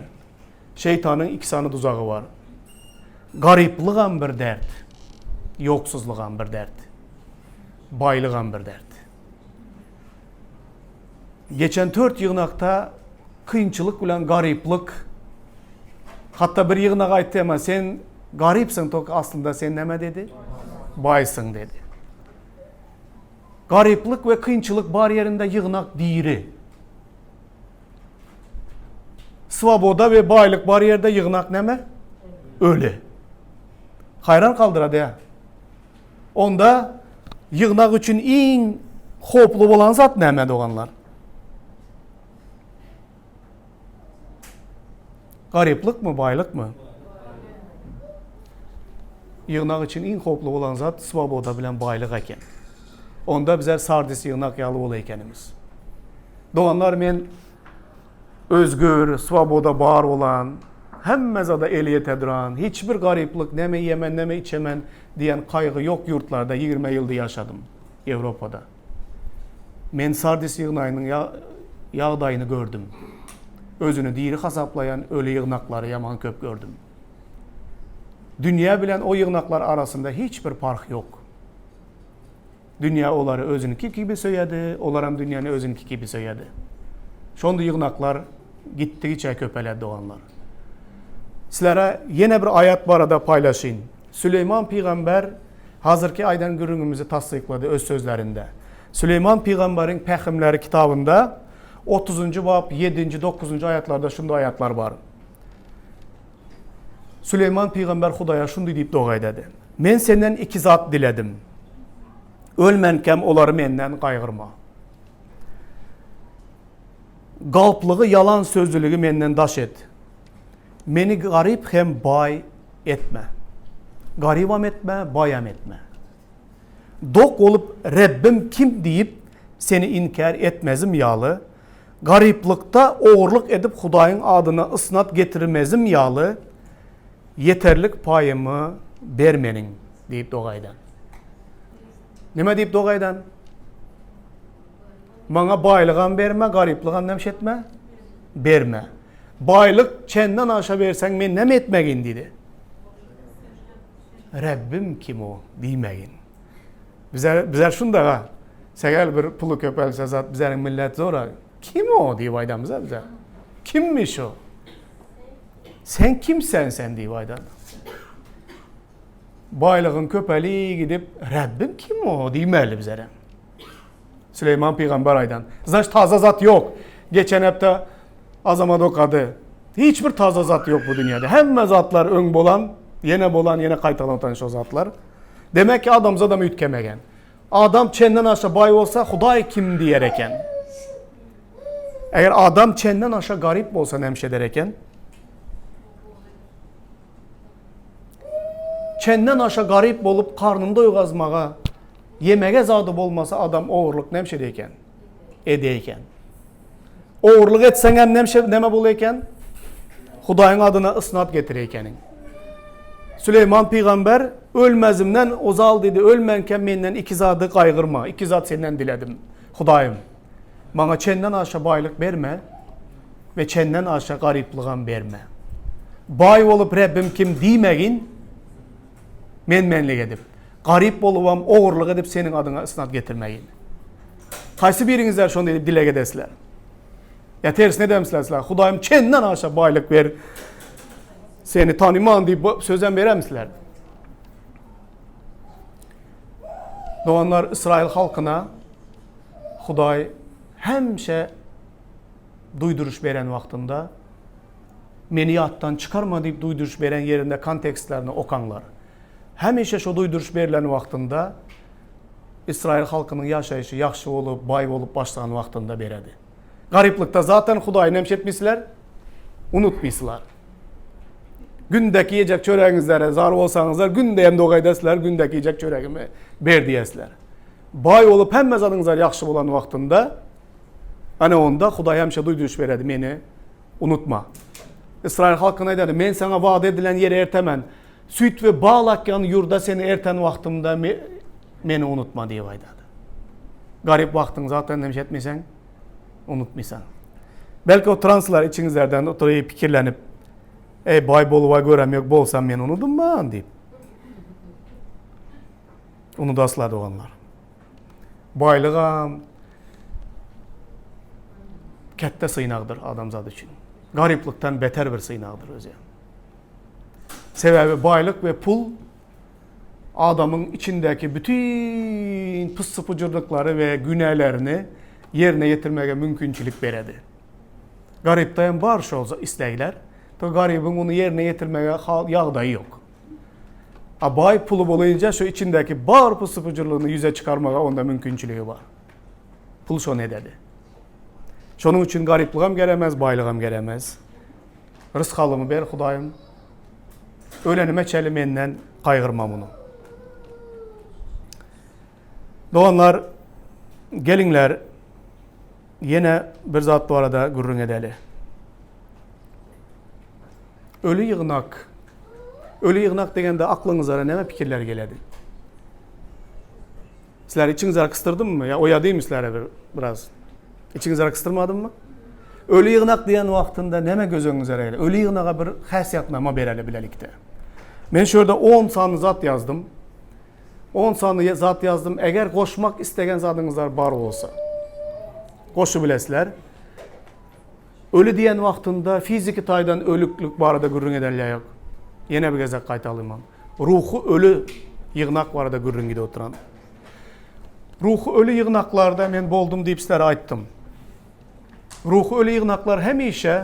Şeýtanyň iki sany duzagy bar. Garyplygam bir dert, ýoksuzlygam bir dert. Baýlygam bir dert. Geçen tört ýygnakda kynçylyk bilen garyplyk hatda bir ýygnak aýtdy ama sen garypsyň tok aslynda sen näme dedi? Baýsyň dedi. Garyplyk we kynçylyk bar ýerinde ýygnak diri. Swoboda we baýlyk bar ýerde ýygnak näme? Öli. Haýran galdyrady ýa. Onda ýygnak üçin iň howply bolan zat näme doganlar? Garyplykmy, baýlykmy? Ýygnak üçin iň howply bolan zat swoboda bilen baýlyk eken. Onda bizler Sardis ýygnak ýaly bola ekenimiz. Doganlar men özgür, swoboda bar bolan, hemme zada eli ýete duran, hiç bir garyplyk, näme iýemen, näme içemen diýen kaýgy ýok ýurtlarda 20 ýyldy ýaşadym Ýewropada. Men Sardis ýygnaýynyň ýagdaýyny gördüm. Özüni diri hasaplaýan öli ýygnaklary ýaman köp gördüm. Dünýä bilen o ýygnaklar arasynda hiç bir parh ýok. Dünýä olary özüniňki kibi söýedi, olaram dünýäni özüniňki kibi söýedi. Şonda ýygnaklar gitdigiçe köpeledi doganlar. Sizlere ýene bir aýat barada paýlaşyn. Süleýman pygamber hazyrky aýdan gürrüňimizi tassyklady öz sözlerinde. Süleýman pygamberiň Pähimleri kitabynda otuzynjy bap ýedinji, dokuzynjy aýatlarda şunday aýatlar bar. Süleýman pygamber Hudaýa şunday diýip doga ededi. Men senden iki zat diledim. Ölmänkäm olary menden gaýgyrma. Galplygy, ýalan sözlüligi menden daş et. Meni garyp hem baý etme. Garybam etme, baýam etme. Dok bolup Rebbim kim diýip, seni inkär etmezim ýaly, Garyplykda ogurlyk edip Hudaýyň adyna ysnat getirmezim ýaly, ýeterlik paýymy ber meniň diýip doga eden. Näme diýip doga eden? Maňa baýlygam berme, garyplygam näme etme? Berme. Baýlyk çenden aşa berseň men näme etmegin diýdi. Rabbim kim o diýmegin. Bizler bizler şunda ha. Segel bir puly köpelse zat bizleriň millet zora. Kim o diýip aýdamyz bizler. Kimmiş o? Sen kimsen sen diýip aýdan. Baýlygyň köpeli gidip Rabbim kim o diýmeli bizlere. Süleýman pygamber aýdan. Znaş taza zat ýok. Geçen hepde Azamat okady. Hiç bir taza zat ýok bu dünýäde. Hemme zatlar öň bolan, ýene bolan, ýene gaýtalanyp şo zatlar. Demek ki adamzadam üýtgemegen. Adam çenden aşa baý bolsa Hudaý kim diýer eken. Eger adam çenden aşa garyp bolsa näme eder eken? Çenden aşa garyp bolup karnyny doýgazmaga, ýemege zady bolmasa adam ogurlyk näme eder eken? Eder eken. Ogurlyk etseň hem näme näme bolar eken? Hudaýyň adyna ysnat getirer ekeniň. Süleýman pygamber ölmezimden ozal diýdi, ölmänkä menden iki zady gaýgyrma, iki zat senden diledim. Hudaýym, maňa çenden aşa baýlyk berme we çenden aşa garyplygam berme. Baý bolup Rebbim kim diýmegin, men-menlik edip, garyp bolubam ogurlyk edip seniň adyňa ysnat getirmegin. Haýsy biriňizler şony edip dileg edesizler? Ýa tersine edemsizler sizler? Hudaýym çenden aşa baýlyk ber. Seni tanyman diýip sözem beremsizler? Doganlar Ysraýyl halkyna Hudaý hemişe duýduryş beren wagtynda meni ýatdan çykarma diýip duýduryş beren ýerinde kontekstlerini okaňlar. Hemişe şo duýduryş berlen wagtynda Ysraýyl halkynyň ýaşaýşy ýagşy bolup, baý bolup başlan wagtynda beredi. Garyplykda zaten Hudaýy näme etmişler? Unutmyşlar. Gündeki ýejek çöregiňizlere zar bolsaňyzlar, günde hem doga edesizler, gündeki ýejek çöregimi ber diýesizler. Baý bolup hemme zadyňyzlar ýagşy bolan wagtynda, ana onda Hudaý hemişe duýduryş beredi, meni unutma. Ysraýyl halkyna aýdady, men saňa wada edilen ýere ertemen. Süýt we bal akýan ýurda seni erten wagtymda meni unutma diýip aýdady. Garyp wagtyň zaten näme etmeseň, unutmysaň. Belki oturansylar içiňizlerden oturyp pikirlenip, Ey baý boluba görem ýok, bolsam men unudumman diýip. Unudaslar doganlar. Baýlygam kätde synagdyr adamzat üçin. Garyplykdan beter bir synagdyr özi. Sebäbi baýlyk we pul adamyň içindäki bütin pyssy-pyjurlyklary we günälerini ýerine ýetirmäge mümkinçilik beredi. Garypda hem bar şol islegler. To garybyň ony ýerine ýetirmäge ýagdaýy ýok. A baý puly bolunca şu içindäki bar pyssy-pyjurlygyny ýüze çykarmaga onda mümkinçiligi bar. Pul şony ededi. Şonuň üçin garyplygam geremez, baýlygam geremez. Rysgalymy ber, Hudaýym. Ölenime çenli menden gaýgyrma muny. Doganlar, geliňler, ýene bir zat barada gürrüň edeli. Öli ýygnak. Öli ýygnak diýende aklyňyzlara näme pikirler geledi? Sizler içiňizlere kysdyrdymmy? Ýa oýadaymy sizlere bir biraz? Içiňizlere kysdyrmadymmy? Öli ýygnak diýen wagtynda näme göz öňüňize gelýär? Öli ýygnaga bir häsiýetnama bereli bilelikde. Men şu ýerde 10 sany zat ýazdym. 10 sany zat ýazdym. Eger goşmak isteýän zadyňyzlar bar bolsa, goşup bilesizler. Öli diýen wagtynda fiziki taýdan ölüklik barada gürrüň edenler ýok. Ýene bir gezek gaýtalaýman. Ruhy öli ýygnak barada gürrüň gidip oturan. Ruhy öli ýygnaklarda men boldum diýip sizlere aýtdym. Ruhy öli ýygnaklar hemişe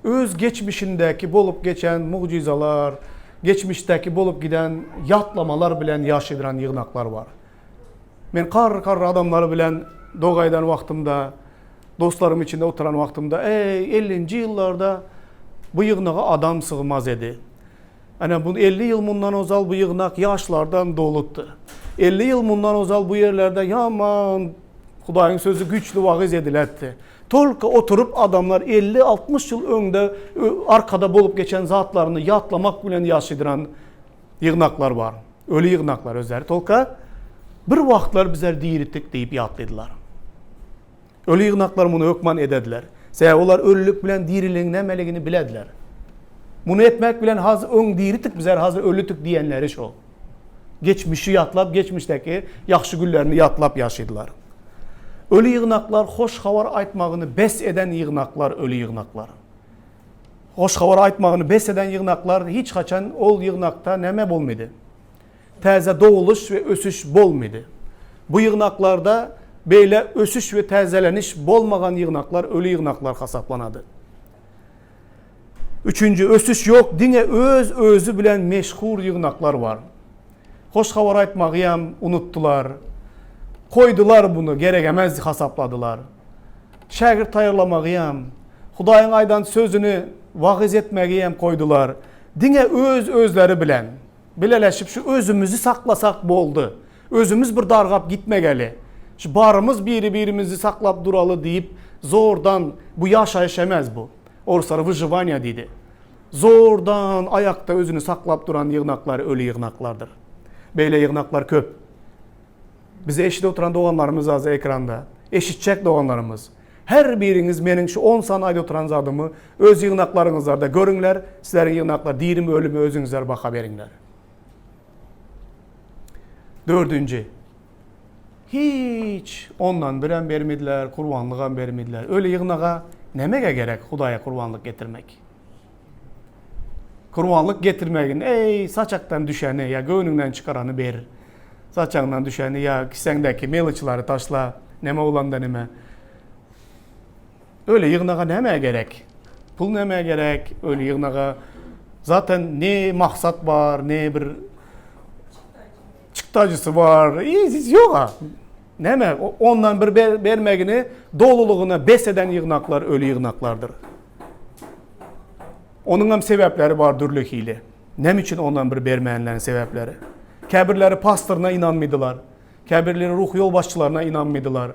öz geçmişindäki bolup geçen mugjyzalar, geçmişdäki bolup giden ýatlamalar bilen ýaşaýdyran ýygnaklar bar. Men garry-garry adamlar bilen doga eden wagtymda, dostlarym içinde oturan wagtymda, eý, ellinji ýyllarda bu ýygnaga adam sygmaz edi. Ene, bu 50 ýyl mundan ozal bu ýygnak ýaşlardan doludy. 50 ýyl mundan ozal bu ýerlerde ýaman. Hudaýyň sözi güýçli wagyz edilätdi. Tolko oturyp adamlar 50-60 ýyl öňde arkada bolup geçen zatlaryny ýatlamak bilen ýaşydyran ýygnaklar bar. Öli ýygnaklar özleri tolko bir wagtlar bizler diritik diýip ýatladylar. Öli ýygnaklar muny hökman edediler. Sebäbi olar ölülik bilen diriligiň nämeligini bilediler. Muny etmek bilen haz öň diritik bizler hazir ölütik diýenleri şo. Geçmişi ýatlap, geçmişdäki ýagşy günlerini ýatlap ýaşaýdylar. Öli ýygnaklar hoş habar aýtmagyny bes eden ýygnaklar öli ýygnaklar. Hoş habar aýtmagyny bes eden ýygnaklar hiç haçan ol ýygnakda näme bolmady? Täze doguluş we ösüş bolmady. Bu ýygnaklarda beýle ösüş we täzeleniş bolmagan ýygnaklar öli ýygnaklar hasaplanady. Üçünji, ösüş ýok, diňe öz özi bilen meşhur ýygnaklar bar. Hoş habar aýtmagyam unutdylar. Koýdular buny, geregemez hasapladylar. Şägirt taýýarlamagyam, Hudaýyň aýdan sözüni wagyz etmegiem koýdular. Diňe öz özleri bilen. Bileleşip şu özümizi saklasak boldy. Özümiz bir dargap gitmegeli. Şu barymyz biri-birimizi saklap duraly diýip zordan bu ýaşaýyş emez bu. Orslar wyžywaniýa diýdi. Zordan aýakda özüni saklap duran ýygnaklar öli ýygnaklardyr. Beýle ýygnaklar köp. Bizi eşidip oturan doganlarymyz az ekranda. Eşitjek doganlarymyz. Her biriňiz meniň şu on sany aýdyp oturan zadymy öz ýygnaklaryňyzlarda görüňler, sizleriň ýygnaklar dirimi ölümi özüňizler baha beriňler. Dördünji. Hiç ondan birem bermediler, kurbanlygam bermediler. Öli ýygnaga nämege gerek Hudaýa kurbanlyk getirmek? Kurbanlyk getirmegin, eý, saçakdan düşeni ýa göwnüňden çykarany ber. Saçagyňdan düşeni ýa kisäňdäki meloçlary taşla, näme bolanda näme. Öli ýygnaga nämä gerek? Pul nämä gerek? Öli ýygnaga zaten ne maksat bar, ne bir çykdajysy bar. Hiç ýok-a. Näme, ondan bir bermegini dolulygyna bes eden ýygnaklar öli ýygnaklardyr. Onuň hem sebäpleri bar dürli hili. Näme üçin ondan bir bermänleriň sebäpleri? Käbirleri pastoryna ynanmydylar. Käbirleri ruhy ýolbaşçylaryna ynanmydylar.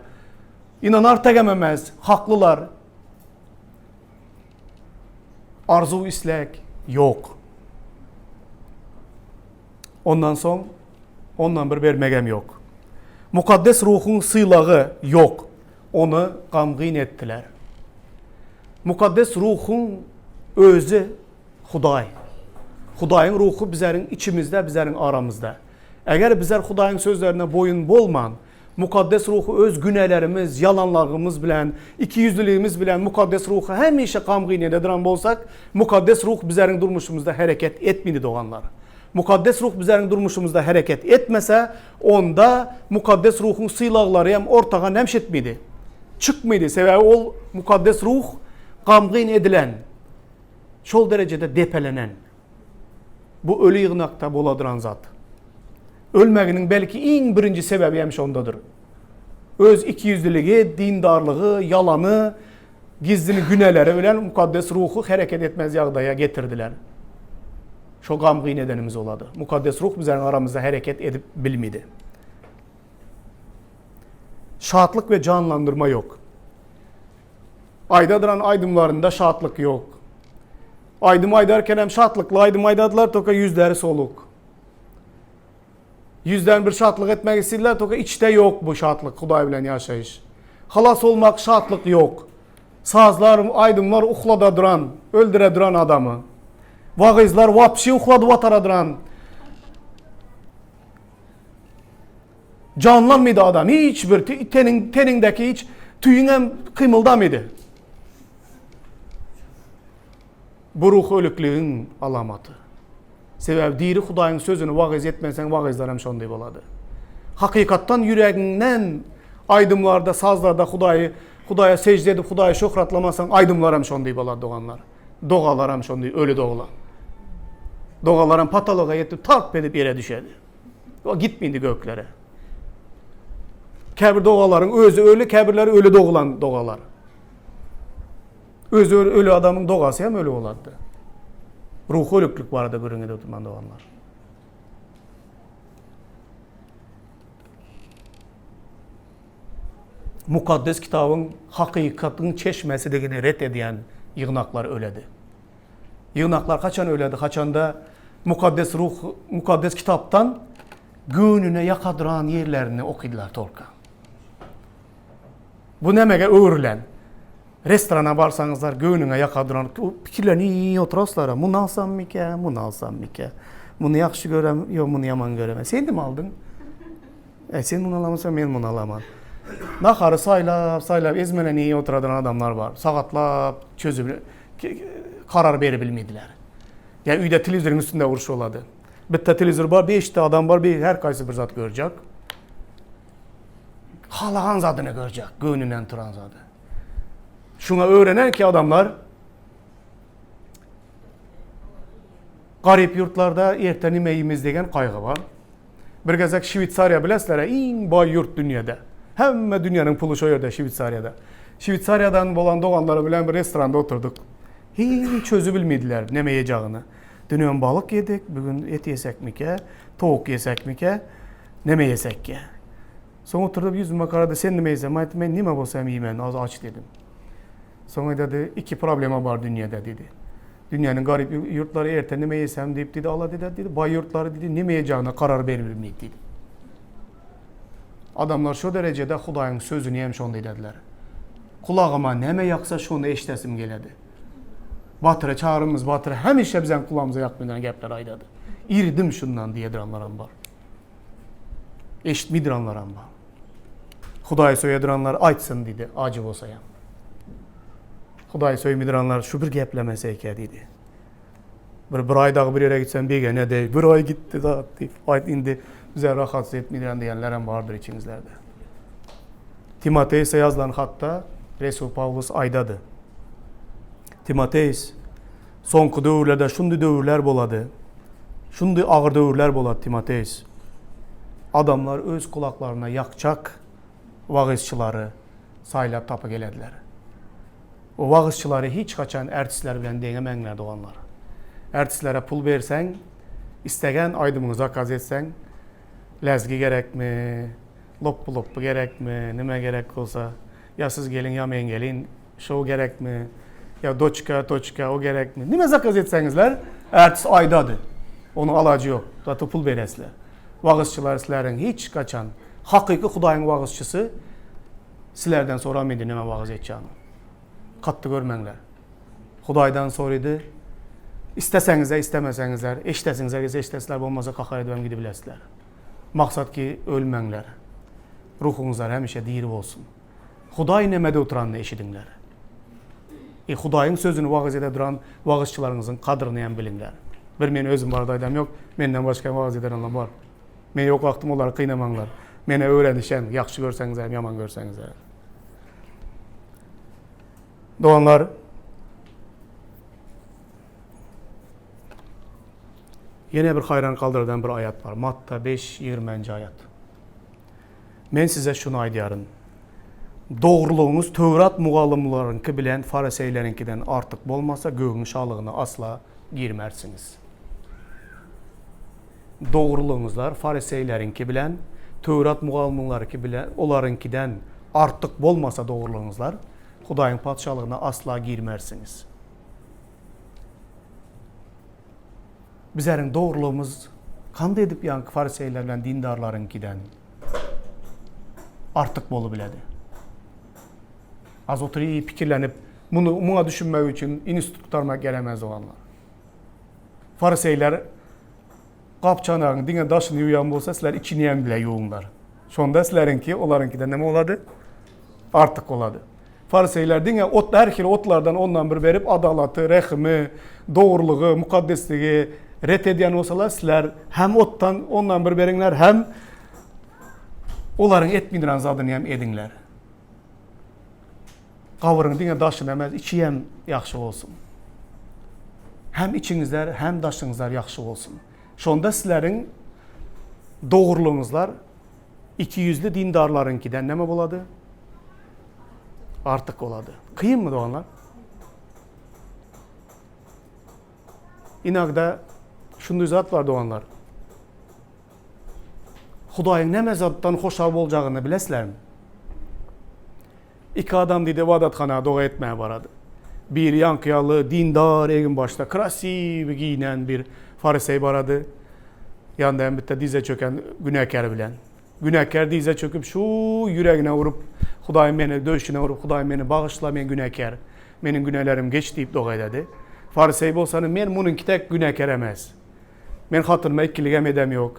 Ynanar tegem emez, haklylar. Arzuw isleg ýok. Ondan soň ondan bir bermegem ýok. Mukaddes ruhuň sylagy ýok. Ony gamgyn etdiler. Mukaddes ruhuň özi Hudaý. Hudaýyň ruhy bizleriň içimizde, bizleriň aramyzda. Eger bizler Hudaýyň sözlerine boýun bolman, Mukaddes Ruhy öz günälerimiz, ýalanlarymyz bilen, ikiýüzlüligimiz bilen Mukaddes Ruhy hemişe gamgyn ededirän bolsak, Mukaddes Ruh bizleriň durmuşymyzda hereket etmedi doganlar. Mukaddes Ruh bizleriň durmuşymyzda hereket etmese, onda Mukaddes Ruhuň sylaglary hem ortaga nämş etmedi? Çykmady. Sebäbi ol Mukaddes Ruh gamgyn edilen, şol derejede depelenen. Bu öli ýygnakda boladyran zat. Ölmeginiň belki iň birinji sebäbi hem şondadyr. Öz ikiýüzlüligi, dindarlygy, ýalany, gizlin günäleri bilen Mukaddes Ruhy hereket etmez ýagdaýa getirdiler. Şo gamgyn edenimiz olady. Mukaddes Ruh bizleriň aramyzda hereket edip bilmedi. Şatlyk we janlandyrma ýok. Aýdadyran aýdymlarynda şatlyk ýok. Aýdym aýdarken hem şatlykly aýdym aýdadylar, toka ýüzleri soluk. Ýüzden bir şatlyk etmek istediler, toka içde ýok bu şatlyk, Hudaý bilen ýaşaýyş. Halas bolmak şatlyk ýok. Sazlar, aýdymlar uhlada duran, öldüre duran adamy. Wagyzlar wapşi uhladyp atara duran. Janlanmady adam hiç bir teniň teniňdäki hiç tüýüň hem kymyldamady. Bu ruhy ölükligiň alamaty. Sebäbi diri Hudaýyň sözüni wagyz etmeseň wagyzlar hem şonday bolady. Hakykatdan ýüregiňden aýdymlarda, sazlarda Hudaýy Hudaýa sežde edip Hudaýy şöhratlamasaň aýdymlar hem şonday bolady doganlar. Dogalar hem şonday öli dogla. Dogalar hem pataloga ýetip tarp edip ýere düşedi. O gitmedi göklere. Käbir dogalaryň özi öli, käbirleri öli dogulan dogalar. Özi öli, öli adamyň dogasy hem öli bolardy. Ruhy ölüklik barada gürrüň edip oturman doganlar. Mukaddes Kitabyň hakykatyň çeşmesidigini ret edýän ýygnaklar öledi. Ýygnaklar haçan öledi? Haçanda Mukaddes Ruh Mukaddes Kitapdan göwnüne ýakadyran ýerlerini okydylar tolka. Bu nämege öwrülen? Restorana barsaňyzlar göwnüňe ýakadyran pikirlerini oturaslar. Muny alsammyka, muny alsammyka? Muny ýagşy görem, ýok muny ýaman görem. Sen nime aldyň? E, sen muny alamasaň, men muny alaman. Nahary saýlap, saýlap ezmeleni oturadyran adamlar bar. Sagatlap çözüp karar beribilmediler. Ýa öýde telewizoryň üstünde uruş bolady. Bitta telewizor bar, beşte adam bar, bir her kaýsy bir zat görjek. Halagan zadyny görjek, göwnünden turan zady. Şuňa öwrenen ki adamlar garyp ýurtlarda erte nime iýmiz degen kaýgy bar. Bir gezek Şweýsariýa bilesizler, iň baý ýurt dünýede. Hemme dünýäniň puly şo ýerde Şweýsariýada. Şweýsariýadan bolan doganlar bilen bir restoranda oturdyk. Hiç çözü bilmediler neme ýejagini. Dünýem balyk ýedik, bugün et ýesekmike, towuk ýesekmike, neme ýesekge. Soň oturdyp ýüzüme garady, sen nime ýeseň? Men aýtdym, men nime bolsa hem iýmen, az aç dedim. Soň aýdady, iki problema bar dünýede diýdi. Dünýäniň garyp ýurtlary erte nime ýesem diýip diýdi, alada edýär diýdi. Baý ýurtlary diýdi, nime ýejagine karar beribilmeýdi diýdi. Adamlar şo derejede Hudaýyň sözüni hem şonda edediler. Kulagyma näme ýaksa şony eşdesim geledi. Batyra çagyrymyz Batyr hemişe biziň kulagymyza ýakmaýan gepler aýdady. Irdim şundan diýediranlaram bar. Eşitmeýdiranlaram bar. Hudaýy söýediranlar aýtsyn diýdi, ajy bolsa hem. Hudaýy söýmediranlar şu bir geplemese eke diýdi. Bir bir aý dagy bir ýere gitsem begene de bir aý gitdi zat diýip, aýt indi bize rahatsyz etmeýän diýenler hem bardyr içiňizlerde. Timoteýse ýazylan hatda Resul Pawlus aýdady. Timoteýs, soňky döwürlerde şundy döwürler bolady. Şundy agyr döwürler bolady Timoteýs. Adamlar öz kulaklaryna ýakjak wagyzçylary saýlap tapy gelediler. O wagyzçylary hiç haçan ärtistler bilen deňemäňler doganlar. Ärtistlere pul berseň, islegen aýdymyňy zakaz etseň, läzgi gerekmi, lopby-lopby gerekmi, nime gerek bolsa, ýa siz geliň, ýa men gelin, şo gerekmi, ýa doçka, toçka, o gerekmi, nime zakaz etseňizler, ärtist aýdady. Onuň alajy ýok, zato pul beresizler. Wagyzçylar sizleriň hiç haçan hakyky Hudaýyň wagyzçysy Sizlerden soramydy näme wagyz etjagini. Katdy görmäňler. Hudaýdan sorydy. Isteseňizler, istemeseňizler, eşdesiňizler gelse eşdesizler, bolmasa kakar edip hem gidibilesizler. Maksat ki ölmäňler. Ruhuňyzlar hemişe diri bolsun. Hudaý nämede oturanyny eşidiňler. E Hudaýyň sözüni wagyz ede duran wagyzçylaryňyzyň kadryny hem biliňler. Bir men özüm barada aýdam ýok, menden başga hem wagyz eden adam bar. Men ýok wagtym olary kynamaňlar. Mene öwrenişen, ýagşy görseňiz hem, ýaman görseňiz hem. Doganlar, ýene bir haýran galdyrdan bir aýat bar. Matta 5, 20-nji aýat. Men size şuny aýdýaryn. Dogrulygyňyz Töwrat mugallymlaryňky bilen fariseýleriňkiden artyk bolmasa, gögüň şalygyna asla girmersiňiz. Dogrulygyňyzlar fariseýleriňki bilen Töwrat mugallymlaryňky bilen olaryňkiden artyk bolmasa dogrulygyňyzlar Hudaýyň Patyşalygyna asla girmersiňiz. Bizleriň dogrulygymyz kanday edip ýaňky fariseýler bilen dindarlaryňkiden artyk bolubiledi? Az oturyp pikirlenip, muny muňa düşünmek üçin institut gutarmak geremez doganlar. Fariseýler gap-çanagyň diňe daşyny ýuwýan bolsa, sizler içini hem bile ýuwuňlar. Şonda sizleriňki olaryňkiden näme bolady? Artyk bolady. Fariseýler diňe ot her hili otlardan ondan bir berip adalaty, rehimi, dogrulygy, mukaddesligi ret edýän bolsalar, sizler hem otdan ondan bir beriňler, hem olaryň etmeýän zadyny hem ediňler. Gabyryň diňe daşyny emes, içi hem ýagşy bolsun. Hem içiňizler, hem daşyňyzlar ýagşy bolsun. Şonda sizleriň dogrulygyňyzlar ikiýüzli dindarlaryňkiden näme bolady? Artyk bolady. Kynmy doganlar? Inagda şunday zat bar doganlar. Hudaýyň näme zatdan hoşal boljagyny bilesizlermi? Iki adam diýdi ybadathana doga etmäge barady. Biri ýaňky ýaly dindar egin-başda krasiwy geýnen bir fariseý barady. Ýanynda hem bitte dize çöken günäkär bilen. Günäkär dize çöküp şu ýüregine urup, Hudaýym meni döşüne urup, Hudaýym meni bagyşla, men günäkär. Meniň günälerim geç diýip doga ededi. Fariseý bolsany men munyňky dek günäkär emes. Men hatynyma ikiligem edem ýok.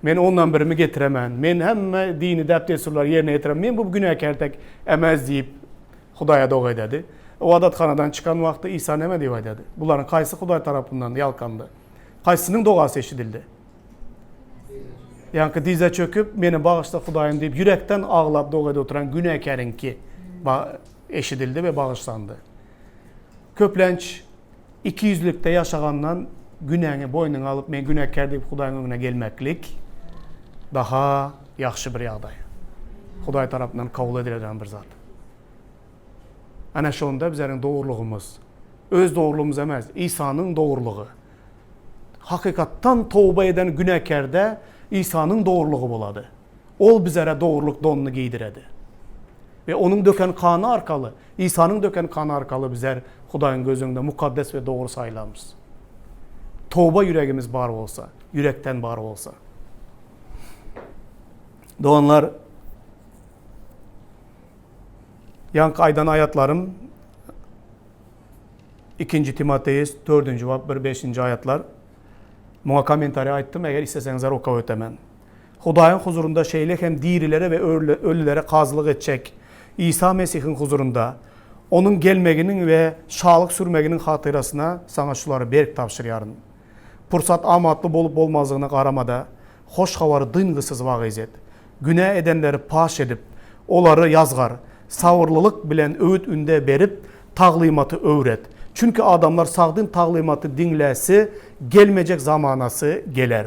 Men ondan birimi getiremen. Men hemme dini däp-dessurlary ýerine ýetirem. Men bu günäkär tek emez diýip, Hudaýa doga ededi. Ybadathanadan çykan wagty Isa näme diýip aýdady? Bularyň haýsy Hudaý tarapyndan ýalkandy? Haýsysynyň dogasy eşidildi? Ýaňky dize çöküp, Meni bagyşla Hudaýym diýip, ýürekden aglap doga edip oturan günäkäriňki eşidildi we bagyşlandy. Köplenç Ikiýüzlükde ýaşagandan günäňi boýnuňa alyp men günäkär diýip Hudaýyň öňüne gelmeklik daha ýagşy bir ýagdaý. Hudaý tarapyndan kabul edilen bir zat. Ana şonda bizleriň dogrulygymyz, öz dogrulygymyz emes, Isanyň dogrulygy. Hakykatdan toba eden günäkärde Isanyň dogrulygy bolady. Ol bizlere dogrulyk donuny geýdiredi. We Onuň döken gany arkaly, Isanyň döken gany arkaly bizler Hudaýyň göz öňünde mukaddes we dogry saýylarmyz. Toba ýüregimiz bar bolsa, ýürekden bar bolsa. Doganlar, ýaňky aýdan aýatlarym 2-nji Timoteus 4-nji bap 1-5-nji aýatlar. Muňa kommentariý aýtdym, eger isleseňizler okap ötemen. Hudaýyň huzurynda şeýle hem dirilere we ölülere kazylyk etjek Isa Mesihiň huzurynda, Onuň gelmeginiň we şalyk sürmeginiň hatyrasyna saňa şulary berk tabşyrýaryn. Pursat amatly bolup-bolmazlygyna garama-da, hoş habary dyngysyz wagyz et. Günä edenleri paş edip, olary ýazgar, sabyrlylyk bilen öwüt-ündew berip, taglymaty öwret. Çünki adamlar sagdyn taglymaty diňläsi gelmejek zamanasy geler.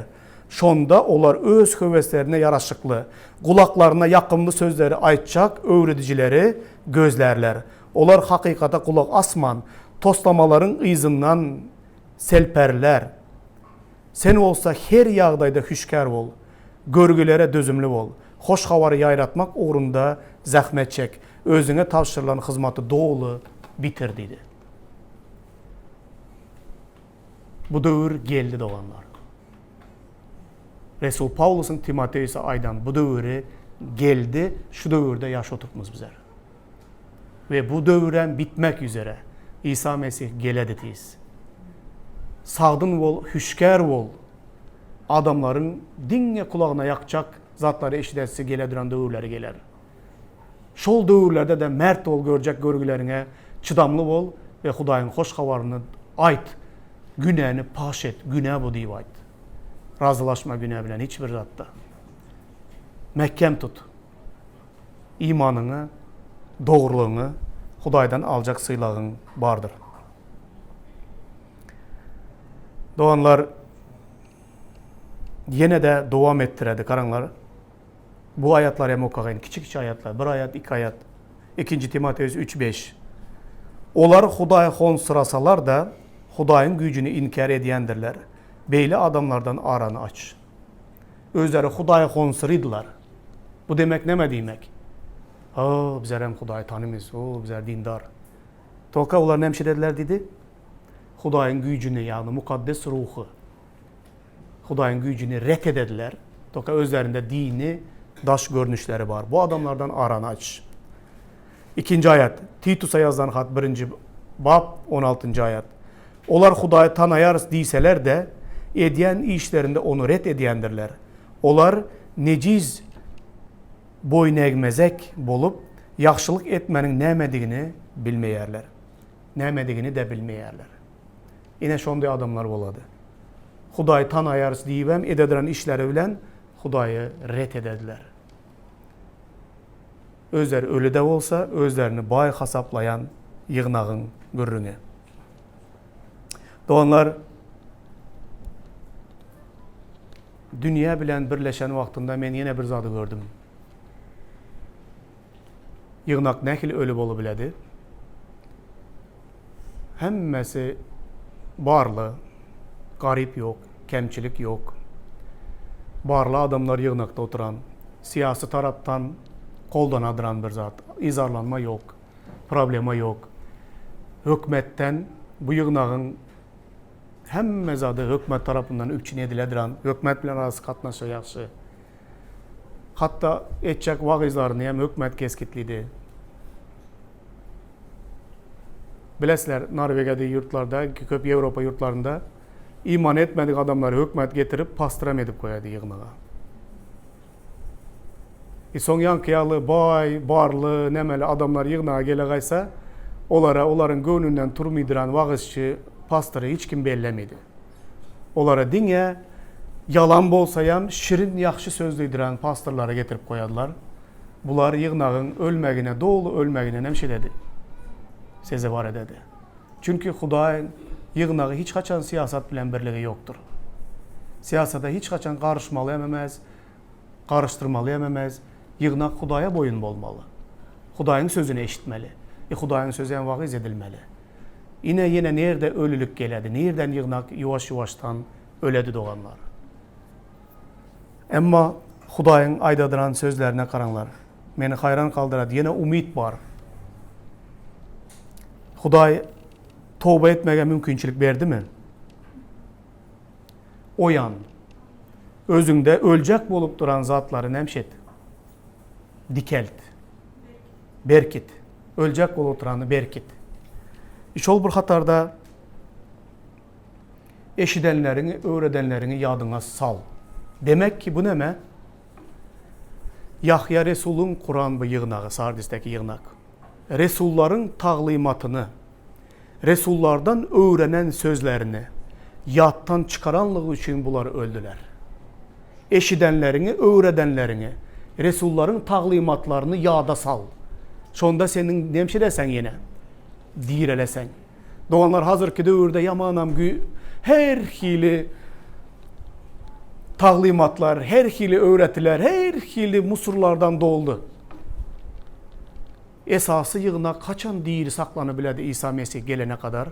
Şonda olar öz höweslerine ýaraşykly, gulaklaryna ýakymly sözleri aýtjak öwredijileri gözlärler. Olar hakykata gulak asman, toslamalaryň yzyndan selpärler. Sen bolsa her ýagdaýda hüşgär bol, görgülere dözümli bol, hoş habary ýaýratmak ugrunda zähmet çek, özüňe tabşyrylan hyzmaty doly bitir diýdi. Bu döwür geldi doganlar. Resul Pawlusyň Timoteosa aýdan bu döwüri geldi, şu döwürde ýaş oturtmyz bizler. We bu döwürem bitmek üzere. Isa Mesih geledi tiz. Sagdyn bol, hüşgär bol. Adamlaryň diňe kulagyna ýakjak zatlary eşidesi gele duran döwürleri geler. Şol döwürlerde-de mert bol görjek görgüleriňe çydamly bol we Hudaýyň hoş habaryny aýt. Günäni paş et, günä bu diýip aýt. Razylaşma günä bilen hiç bir zatda. Mähkem tut. Imanyňy, dogrulygyňy Hudaýdan aljak sylagyň bardyr. Doganlar, ýene-de dowam etdiredi, garaňlar. Bu aýatlary hem okagyn, kiçi-kiçi aýatlar, bir aýat, iki aýat. Ikinji Timoteus üç, beş. Olar Hudaý honsyrasalar-da, Hudaýyň güýjüni inkär edýändirler. Beýle adamlardan arany aç. Özleri Hudaý honsyrydylar. Bu demek näme diýmek? O, bizler hem Hudaýy tanymyz, o, bizler dindar. Tolka olar näme şeýlediler diýdi? Hudaýyň güýjüni, ýagny mukaddes ruhy Hudaýyň güýjüni ret edediler. Toka özlerinde dini daş görnüşleri bar. Bu adamlardan arany aç. Ikinji aýat, Titusa ýazylan hat birinji bap, on altynjy aýat. Olar Hudaýy tanaýarys diýseler-de, edýän işlerinde ony ret edýändirler. Olar nejiz boýunegmezek bolup, ýagşylyk etmäniň nämedigini bilmeýärler. Nämedigini-de bilmeýärler. Ine şonday adamlar bolady. Hudaýy tanaýarys diýibem edediren işleri bilen Hudaýy ret edediler. Özleri öli-de bolsa, özlerini baý hasaplaýan ýygnagyň gürrüňi. Doganlar, dünýä bilen birleşen wagtynda men ýene bir zady gördüm. Ýygnak nähili öli bolubiledi? Hemmesi barly, garyp ýok, kemçilik ýok. Barly adamlar ýygnakda oturan, syýasy tarapdan goldanadyran bir zat, yzarlanma ýok. Problema ýok. Hökmetden bu ýygnagyň hemme zady hökmet tarapyndan üpjün ediledir. Hökmet bilen arasy gatnaşygy ýagşy. Hatda etjek wagyzlaryny hem hökmet kesgitlidi. Bilesizler, Norwegiýa deý ýurtlarda, köp Ýewropa ýurtlarynda iman etmedik adamlary hökmet getirip pastoram edip goýardy ýygnaga. E soň ýaňky ýaly baý, barly, nemeli adamlar ýygnaga gele gaýsa, olara olaryň göwnünden turmydyran wagyzçy, pastory hiç kim bellemidi. Olara diňe ýalan bolsaýam şirin ýagşy söz diýdiren pastorlary getirip goýadylar. Bular ýygnagyň ölmegine doly ölmegine nemşeledi. Sezewar ededi. Çünki Hudaýyň ýygnagy hiç haçan syýasat bilen birligi ýokdur. Syýasata hiç haçan garyşmaly hem emes, garyşdyrmaly hem emes. Ýygnak Hudaýa boýun bolmaly. Hudaýyň sözüni eşitmeli. E Hudaýyň sözi hem wagyz edilmeli. Ine ýene nirde ölülik geledi, nirden ýygnak ýuwaş-ýuwaşdan öledi doganlar. Emma Hudaýyň aýdadyran sözlerine garaňlar. Meni haýran galdyrady, ýene umyt bar. Hudaý toba etmege mümkinçilik berdimi? Oýan. Özüňde öljek bolup duran zatlary nämşet? Dikelt. Berkit. Öljek bolup oturany berkit. Şol bir hatarda eşidenleriňi, öwredenleriňi ýadyňa sal. Demek ki, bu näme? Ýahýa resulyň kuran bu ýygnagy, Sardisdäki ýygnak. Resullaryň taglymatyny, resullardan öwrenen sözlerini ýatdan çykaranlygy üçin bular öldüler. Eşidenleriňi, öwredenleriňi, resullaryň taglymatlaryny ýada sal. Şonda seniň nemşireseň ýene, direleseň. Doganlar hazirki döwürde ýamanam gü her hili taglymatlar, her hili öwretiler, her hili musurlardan doldy. Esasy ýygnak haçan diri saklanyp biledi Isa Mesih gelene kadar?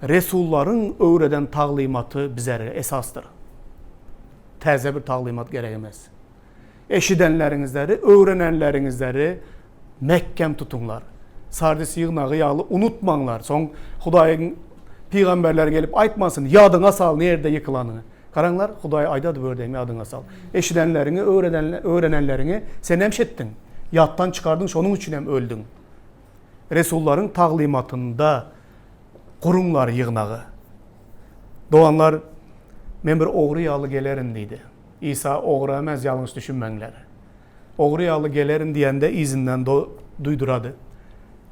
Resullaryň öwreden taglymaty bizere esasdyr. Täze bir taglymat gerek emes. Eşidenleriňizleri, öwrenenleriňizleri mäkgem tutuňlar. Sardis ýygnagy ýaly unutmaňlar. Soň Hudaýyň pygamberleri gelip aýtmasyn, ýadyňa sal nirde ýykylanyňy. Garaňlar, Hudaý aýdady bu ýerde hem ýadyňa sal. Eşidenleriňi, öwrenenleriňi sen näme etdiň? Ýatdan çykardyň, şonuň üçin hem öldüň. Resullaryň taglymatynda guruňlar ýygnagy. Doganlar, men bir ogry ýaly gelerin diýdi. Isa ogry emes, ýalňyş düşünmäňler. Ogry ýaly gelerin diýende yzyndan duýdurady.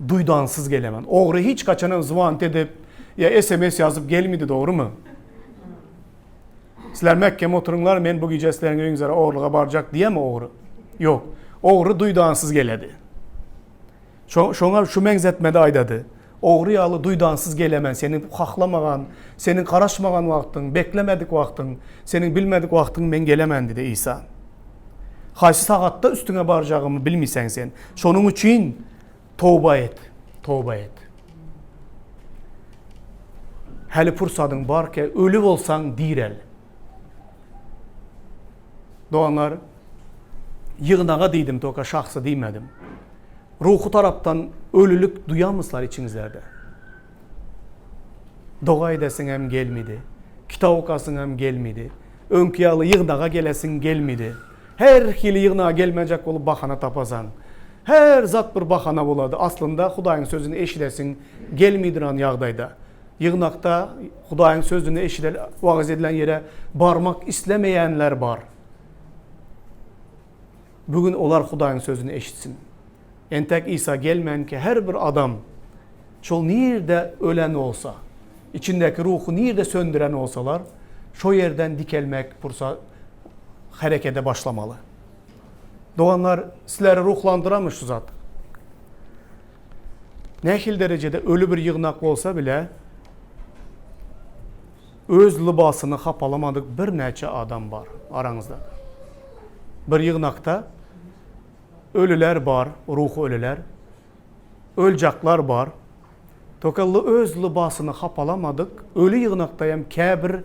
Duýdansyz gelemen. Ogry hiç haçanam zwant edip ýa sms ýazyp gelmedi, dogrymy? Sizler mäkkem oturyňlar, men bu gije sizleriň öýüňizlere ogurlyga barjak diýemi ogry? Ýok. Ogry duýdansyz geledi. Şoňa şu meňzetmede aýdady. Ogry ýaly duýdansyz gelemen, seniň hahlamagan, seniň garaşmagan wagtyň, beklemedik wagtyň, seniň bilmedik wagtyň men gelemen diýdi Isa. Haýsy sagatda üstüňe barjagymy bilmiseň sen. Şonuň üçin toba et, toba et. Häli pursadyň barka öli bolsaň direl. Doganlar, ýygnaga diýdim, toka şahsy diýmedim. Ruhy tarapdan ölülik duýamyslar içiňizlerde? Doga edesiňem gelmidi. Kitap okasyňam gelmidi. Öňki ýaly ýygnaga gelesiň gelmidi. Her hili ýygnaga gelmejek bolup bahana tapasaň. Her zat bir bahana bolady. Aslynda Hudaýyň sözüni eşidesiň gelmidiran ýagdaýda. Ýygnakda Hudaýyň sözüni eşidel wagyz edilen ýere barmak islemeýänler bar. Bu gün olar Hudaýyň sözüni eşitsin. Entek Isa gelmänkä her bir adam şol nirde ölen bolsa, içindäki ruhy nirde söndüren bolsalar, şo ýerden dikelmek pursa herekede başlamaly. Doganlar, sizleri ruhlandyramy şu zat? Nähili derejede öli bir ýygnak bolsa bile, öz lybasyny hapalamadyk birnäçe adam bar araňyzda. Bir ýygnakda ölüler bar, ruhy ölüler, öljaklar bar. Toka öz lybasyny hapalamadyk öli ýygnakda hem käbir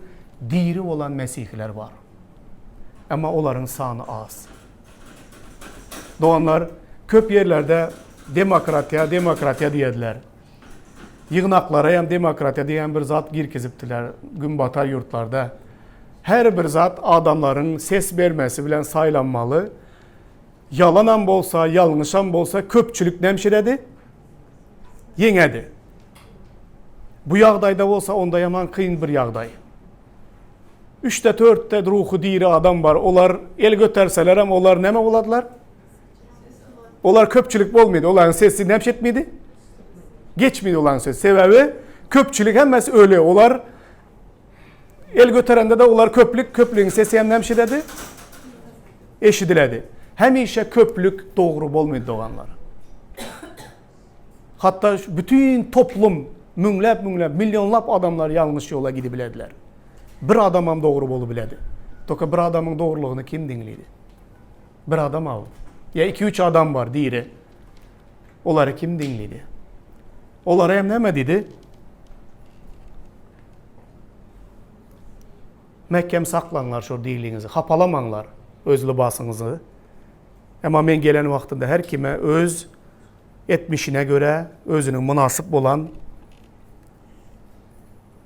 diri bolan mesihiler bar. Emma olaryň sany az. Doganlar, köp ýerlerde. Demokratiýa, demokratiýa diýediler. Ýygnaklara hem demokratiýa diýen bir zat girkizipdiler günbatar ýurtlarda. Her bir zat adamlaryň ses bermesi bilen saýlanmaly. Ýalanam bolsa, ýalňyşam bolsa köpçülik nämşiredi? Ýeňedi. Bu ýagdaýda bolsa onda ýaman kyn bir ýagdaý. Üçde törtde ruhy diri adam bar. Olar el göterselerem olar näme boladylar? Olar köpçülik bolmaýdy. Olaryň sesi näme etmedi? Geçmedi olaryň sesi. Sebäbi köpçülik hemmesi öli. Olar el göterende de olar köplük, köplügiň sesi hem näme ededi? Eşidiledi. Hemişe köplük dogry bolmaýdy doganlar. Hatda bütün toplum müňläp müňläp millionlap adamlar ýalňyş ýola gidibilediler. Bir adamam dogry bolubiledi. Toka bir adamyň dogrulygyny kim diňledi? Bir adam al. Ýa iki-üç adam bar diri. Olary kim diňledi? Olara hem näme diýdi? Mähkem saklaňlar şol diliňizi, hapalamaňlar öz lybasyňyzy. Emma men gelen wagtymda her kime öz etmişine görä özüniň mynasyp bolan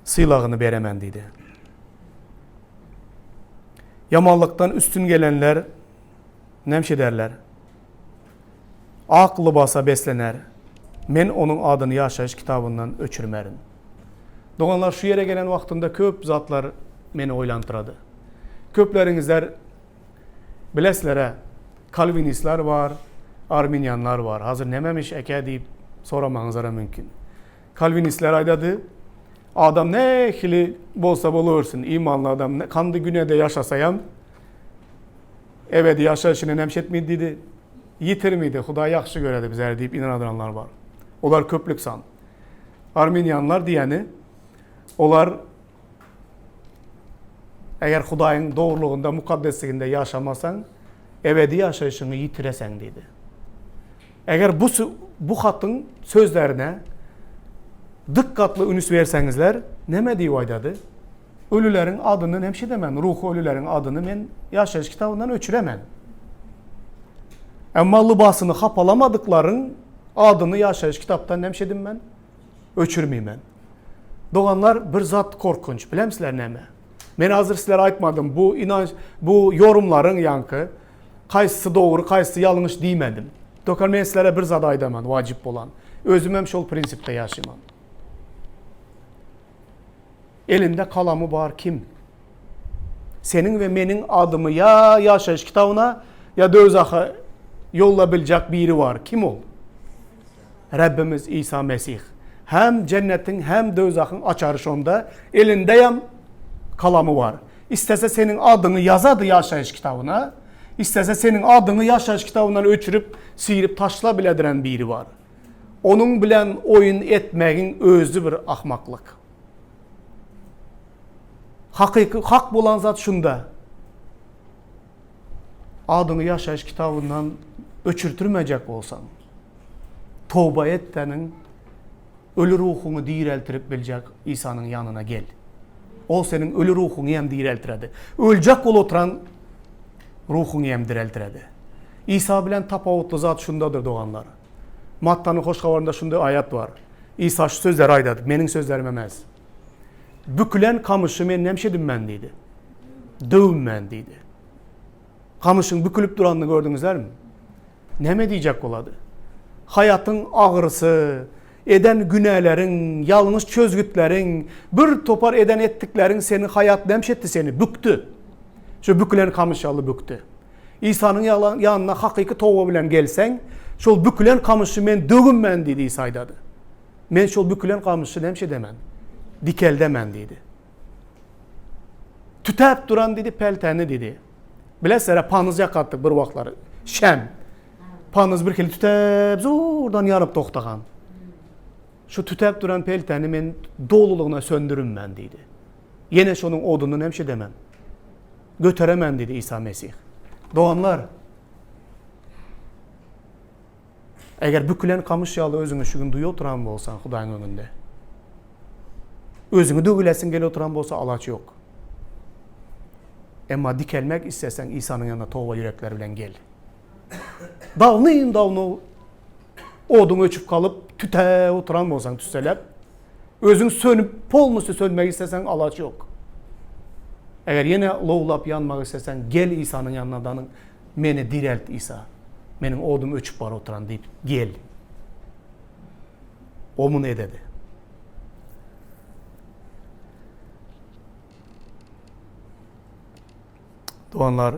sylagyny beremen diýdi. Ýamanlykdan üstün gelenler nämş ederler? Ak lybasa beslener. Men onuň adyny ýaşaýyş kitabyndan öçürmerin. Doganlar, şu ýere gelen wagtymda köp zatlar meni oýlantyrady. Köpleriňizler bilesizler-ä, kalwinistler bar, arminianlar bar. Hazir nememiş ekä diýip soramagyňyzara mümkin. Kalwinistler aýdady, Adam nähili bolsa bolubersin, imanly adam kandy günede ýaşasaýam, ebedi ýaşaýşyny näme etmedi diýdi, ýitirmedi, Hudaý ýagşy göredi bizleri diýip ynanadranlar bar. Olar köplük san. Arminianlar diýeni, olar eger Hudaýyň dogrulygynda, mukaddesliginde ýaşamasaň, ebedi ýaşaýşyňy ýitireseň diýdi. Eger bu bu hatyň sözlerine dykgatly ünüs berseňizler, näme diýip aýdady? Ölüleriň adyny näme edemen, ruhy ölüleriň adyny men ýaşaýyş kitabyndan öçüremen. Emma lybasyny hapalamadyklaryň adyny ýaşaýyş kitapdan näme edim men? Öçürmeýmen. Doganlar bir zat korkunç, bilemsizler näme? Men hazir sizlere aýtmadym, bu inanç, bu ýorumlaryň ýaňky Kaýsysy dogry, kaýsysy ýalňyş diýmedim. Dokar men sizlere bir zat aýdaman wajyp bolan. Özümem şol prinsipde ýaşaýman. Elinde kalamy bar kim? Seniň we meniň adymy ýa ýaşaýyş kitabyna ýa döwzaha ýolla biljek biri bar. Kim ol? Rabbimiz Isa Mesih. Hem jennetiň hem döwzahyň açary şonda. Elindeyem kalamy bar. Islese seniň adyňy ýazady ýaşaýyş kitabyna, islese seniň adyňy ýaşaýyş kitabyndan öçürip, sirip taşla bilediren biri bar. Onuň bilen oýun etmegiň özi bir ahmaklyk. Hakyky hak bolan zat şunda. Adyňy ýaşaýyş kitabyndan öçürtirmejek bolsaň, toba et-däniň Öli ruhuňy direltirip biljek Isanyň ýanyna gel. Ol seniň öli ruhuňy hem direltiredi. Öljek bolup oturan ruhuňy hem direltiredi. Isa bilen tapawutly zat şundadyr, doganlar. Mattanyň Hoş Habarynda şunday aýat bar. Isa şu sözleri aýdady, meniň sözlerim emes. Bükülen kamyşy men nemşedim men diýdi. Döwüm men diýdi. Kamyşyň bükülip duranyny gördüňizlermi? Näme diýjek bolady? Haýatyň agyrysy, eden günäleriň, ýalňyş çözgütleriň, bir topar eden etdikleriň seni haýat näme etdi seni? Bükdi. Şu bükülen kamyş ýaly bükdi. Isanyň ýanyna hakyky toba bilen gelseň, şol bükülen kamyşy men dögünmen diýdi Isa aýdady. Men şol bükülen kamyşy näme edemen? Dikeldemen diýdi. Tütäp duran diýdi, peltäni diýdi. Bilesizler, panyz ýakatdyk bir wagtlar. Şem. Panyz bir hili tütäp zordan ýanyp togtagan. Şu tütäp duran peltäni men dolulygyna söndürimmen diýdi. Ýene şonuň odundan hem şedemen. Göteremen diýdi Isa Mesih. Doganlar, eger bükülen kamyş ýaly özüňi şu gün duýup oturan bolsaň Hudaýyň öňünde, özüňi döwülesiň gelip oturan bolsa alaç ýok. Emma dikelmek isleseň Isanyň ýanyna toba ýürekler bilen gel. Dawnym dawno. Oduň öçüp galyp, tütäp oturan bolsaň tüsseläp, özüň sönüp, polnusty sönmek isleseň alaç ýok. Eger ýene lowlap ýanmak isleseň, gel Isanyň ýanyna danyň, Meni direlt Isa. Meniň odum öçüp bar oturan diýip gel. O muny ededi. Doganlar,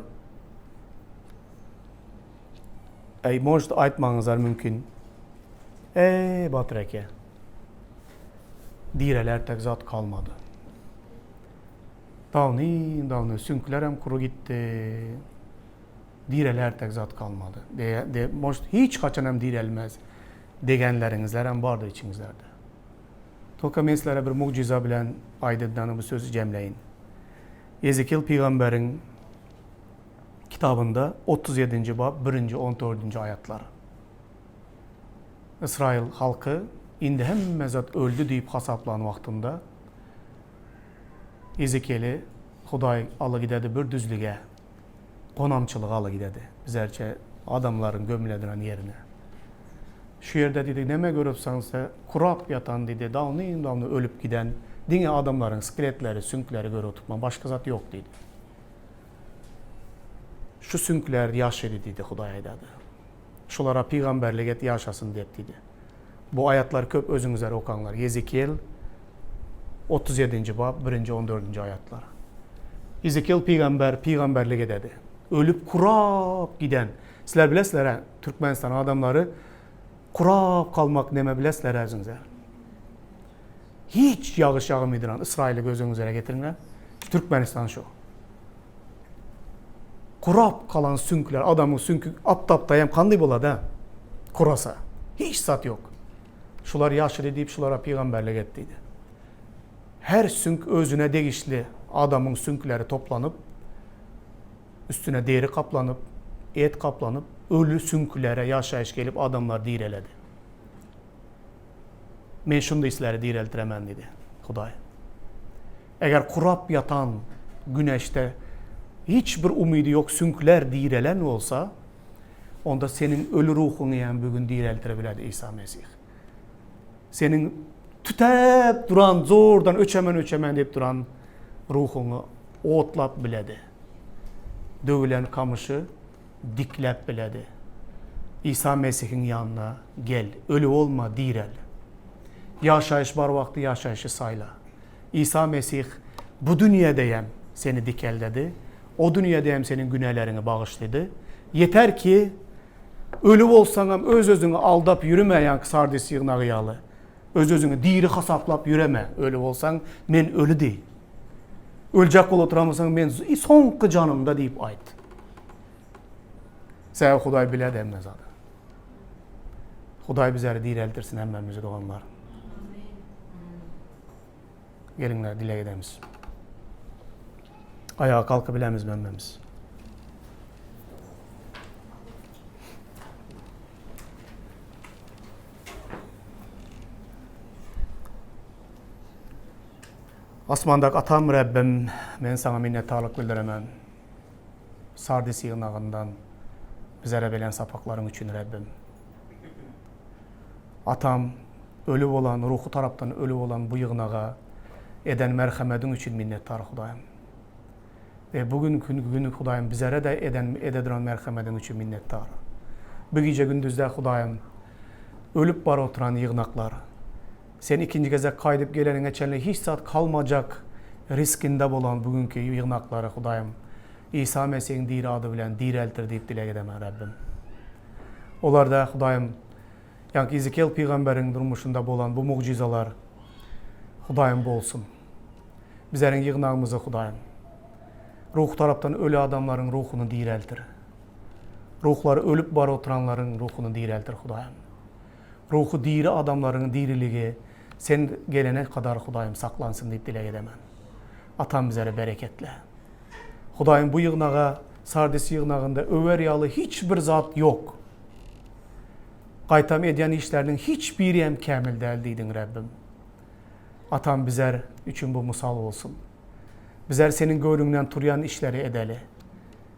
Eý, может aýtmagyňyzlar mümkin. Eý, Batyr eke. Direler tek zat kalmady. Dawny, dawny süňklerem kury gitdi. Direler tek zat kalmady. De, de, может hiç haçan hem direlmez degenleriňizlerem bardyr içiňizlerde. Tolka men sizlere bir mugjyza bilen aýdydany bu sözi jemläýin. Ezekiel pygamberiň kitabynda 37-nji bap birinji on dördünji aýatlar. Ysraýyl halky indi hemme zat öldi diýip hasaplan wagtynda Ezekieli Hudaý aly gidedi bir düzlüge, gonamçylyga aly gidedi, bizerçe adamlaryň gömülediren ýerine. Şu ýerde diýdi, neme görüpsiňse, kurap ýatan diýdi, dawny-dawny ölüp giden diňe adamlaryň skeletleri, süňkleri görüp oturtman, başga zat ýok diýdi. Şu süňkler ýaşady diýdi, Hudaý aýdady. Şulara pygamberlik et, ýaşasyn diýip diýdi. Bu aýatlary köp özüňizler okaňlar. Ýezekiýel 37-nji bap, birinji, on dördünji aýatlar. Ýezekiýel pygamber pygamberlik ededi. Ölüp kurap giden. Sizler bilesizler-ä, Türkmenistan adamlary kurap kalmak neme bilesizler özüňizler. Hiç ýagyş ýagmydyran Ysraýyly göz öňüňizlere getiriňler. Türkmenistan şu. Kurap kalan süňkler, adamyň süňki aptapda hem kandy bolady-a. Kurasa. Hiç zat ýok. Şular ýaşydy diýip şulara pygamberlik et diýdi. Her süňk özüne degişli adamyň süňkleri toplanyp, üstüne deri kaplanyp, et kaplanyp, öli süňklere ýaşaýyş gelip adamlar direledi. Men şunda isleri direltiremen diýdi Hudaý. Eger kurap ýatan güneşde hiç bir umydy ýok süňkler direlen bolsa, onda seniň öli ruhuňy hem bu gün direltire biledi Isa Mesih. Seniň tütäp duran, zordan öçemen öçemen diýip duran ruhuňy otlap biledi. Döwülen kamyşy dikläp biledi. Isa Mesihiň ýanyna gel, öli bolma, direl. Ýaşaýyş bar wagty ýaşaýşy saýla. Isa Mesih bu dünýede hem seni dikeldedi, o dünýede hem seniň günäleriňi bagyşlady. Ýeter ki, öli bolsaňam öz-özüňi aldap ýürüme ýaňky Sardis ýygnagy ýaly. Öz-özüňi diri hasaplap ýüreme, öli bolsaň, men öli diý. Öljek bolup oturan bolsaň, men soňky janymda diýip aýt. Sebäbi Hudaý bilýär hemme zady. Hudaý bizleri direltirsin hemmämizi doganlar. Geliňler dileg edemiz. Aýaga kalkyp bilemizmi hemmämiz? Asmandaky Atam Rabbim, men Saňa minnetdarlyk bildiremen. Sardis ýygnagyndan bizlere beren sapaklaryň üçin Rabbim. Atam, öli bolan, ruhy tarapdan öli bolan bu ýygnaga eden merhemediň üçin minnetdar Hudaýym. We bu günki güni Hudaýym bizlere-de eden, ede duran merhemediň üçin minnetdar. Bu gije-gündizde Hudaýym, ölüp baryp oturan ýygnaklar, Sen ikinji gezek gaýdyp geleniňe çenli hiç zat kalmajak riskinde bolan bu günki ýygnaklary Hudaýym Isa Mesihiň diri ady bilen direltir diýip dileg edemen Rabbim. Olarda Hudaýym ýaňky Ezekiel pygamberiň durmuşynda bolan bu mugjyzalar Hudaýym bolsun. Bizleriň ýygnagymyzy Hudaýym ruhy tarapdan öli adamlaryň ruhuny direltir. Ruhlary ölüp baryp oturanlaryň ruhuny direltir Hudaýym. Ruhy diri adamlaryň diriligi Sen gelene kadar Hudaýym saklansyn diýip dileg edemen. Atam bizleri bereketle. Hudaýym bu ýygnaga Sardis ýygnagynda öwer ýaly hiç bir zat ýok. Gaýtam edýän işleriniň hiç biri hem kämil däl diýdiň Rabbim. Atam bizer üçin bu mysal bolsun. Bizer seniň göwnüňden turýan işleri edeli.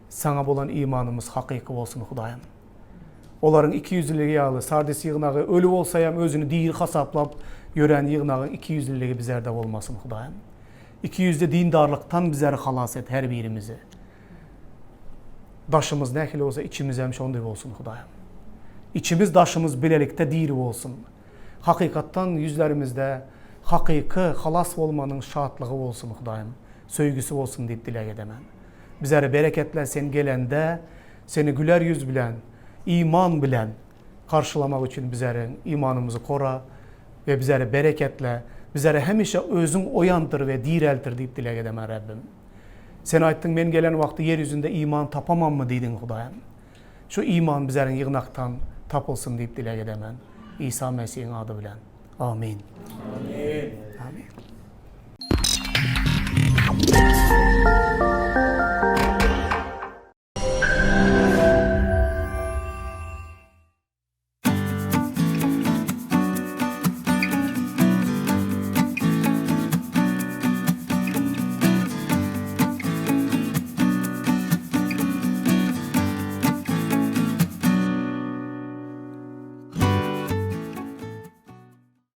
Saňa bolan imanymyz hakyky bolsun Hudaýym. Olaryň ikiýüzlüligi ýaly, Sardis ýygnagy öli bolsaýam özüni diri hasaplap ýören ýygnagyň ikiýüzlüligi bizerde bolmasyn, Hudaýym. Ikiýüzli dindarlykdan bizeri halas et her birimizi. Daşymyz nähili bolsa içimizem şonday bolsun, Hudaýym. Içimiz daşymyz bilelikde diri bolsun. Hakykatdan ýüzlerimizde hakyky halas bolmanyň şatlygy bolsun, Hudaýym. Söýgüsi bolsun diýip dileg edemen. Bizeri bereketle Sen gelende Seni güler ýüz bilen, iman bilen garşylamak üçin bizeriň imanymyzy kora we bizeri bereketle, bizeri hemişe Özüň oýandyr we direltir diýip dileg edemen Rabbim. Sen aýtdyň men gelen wagty ýer ýüzünde iman tapamammy diýdiň Hudaýym. Şu iman bizeriň ýygnakdan tapylsyn diýip dileg edemen. Isa Mesihiň ady bilen. Amin. Amin. Amin.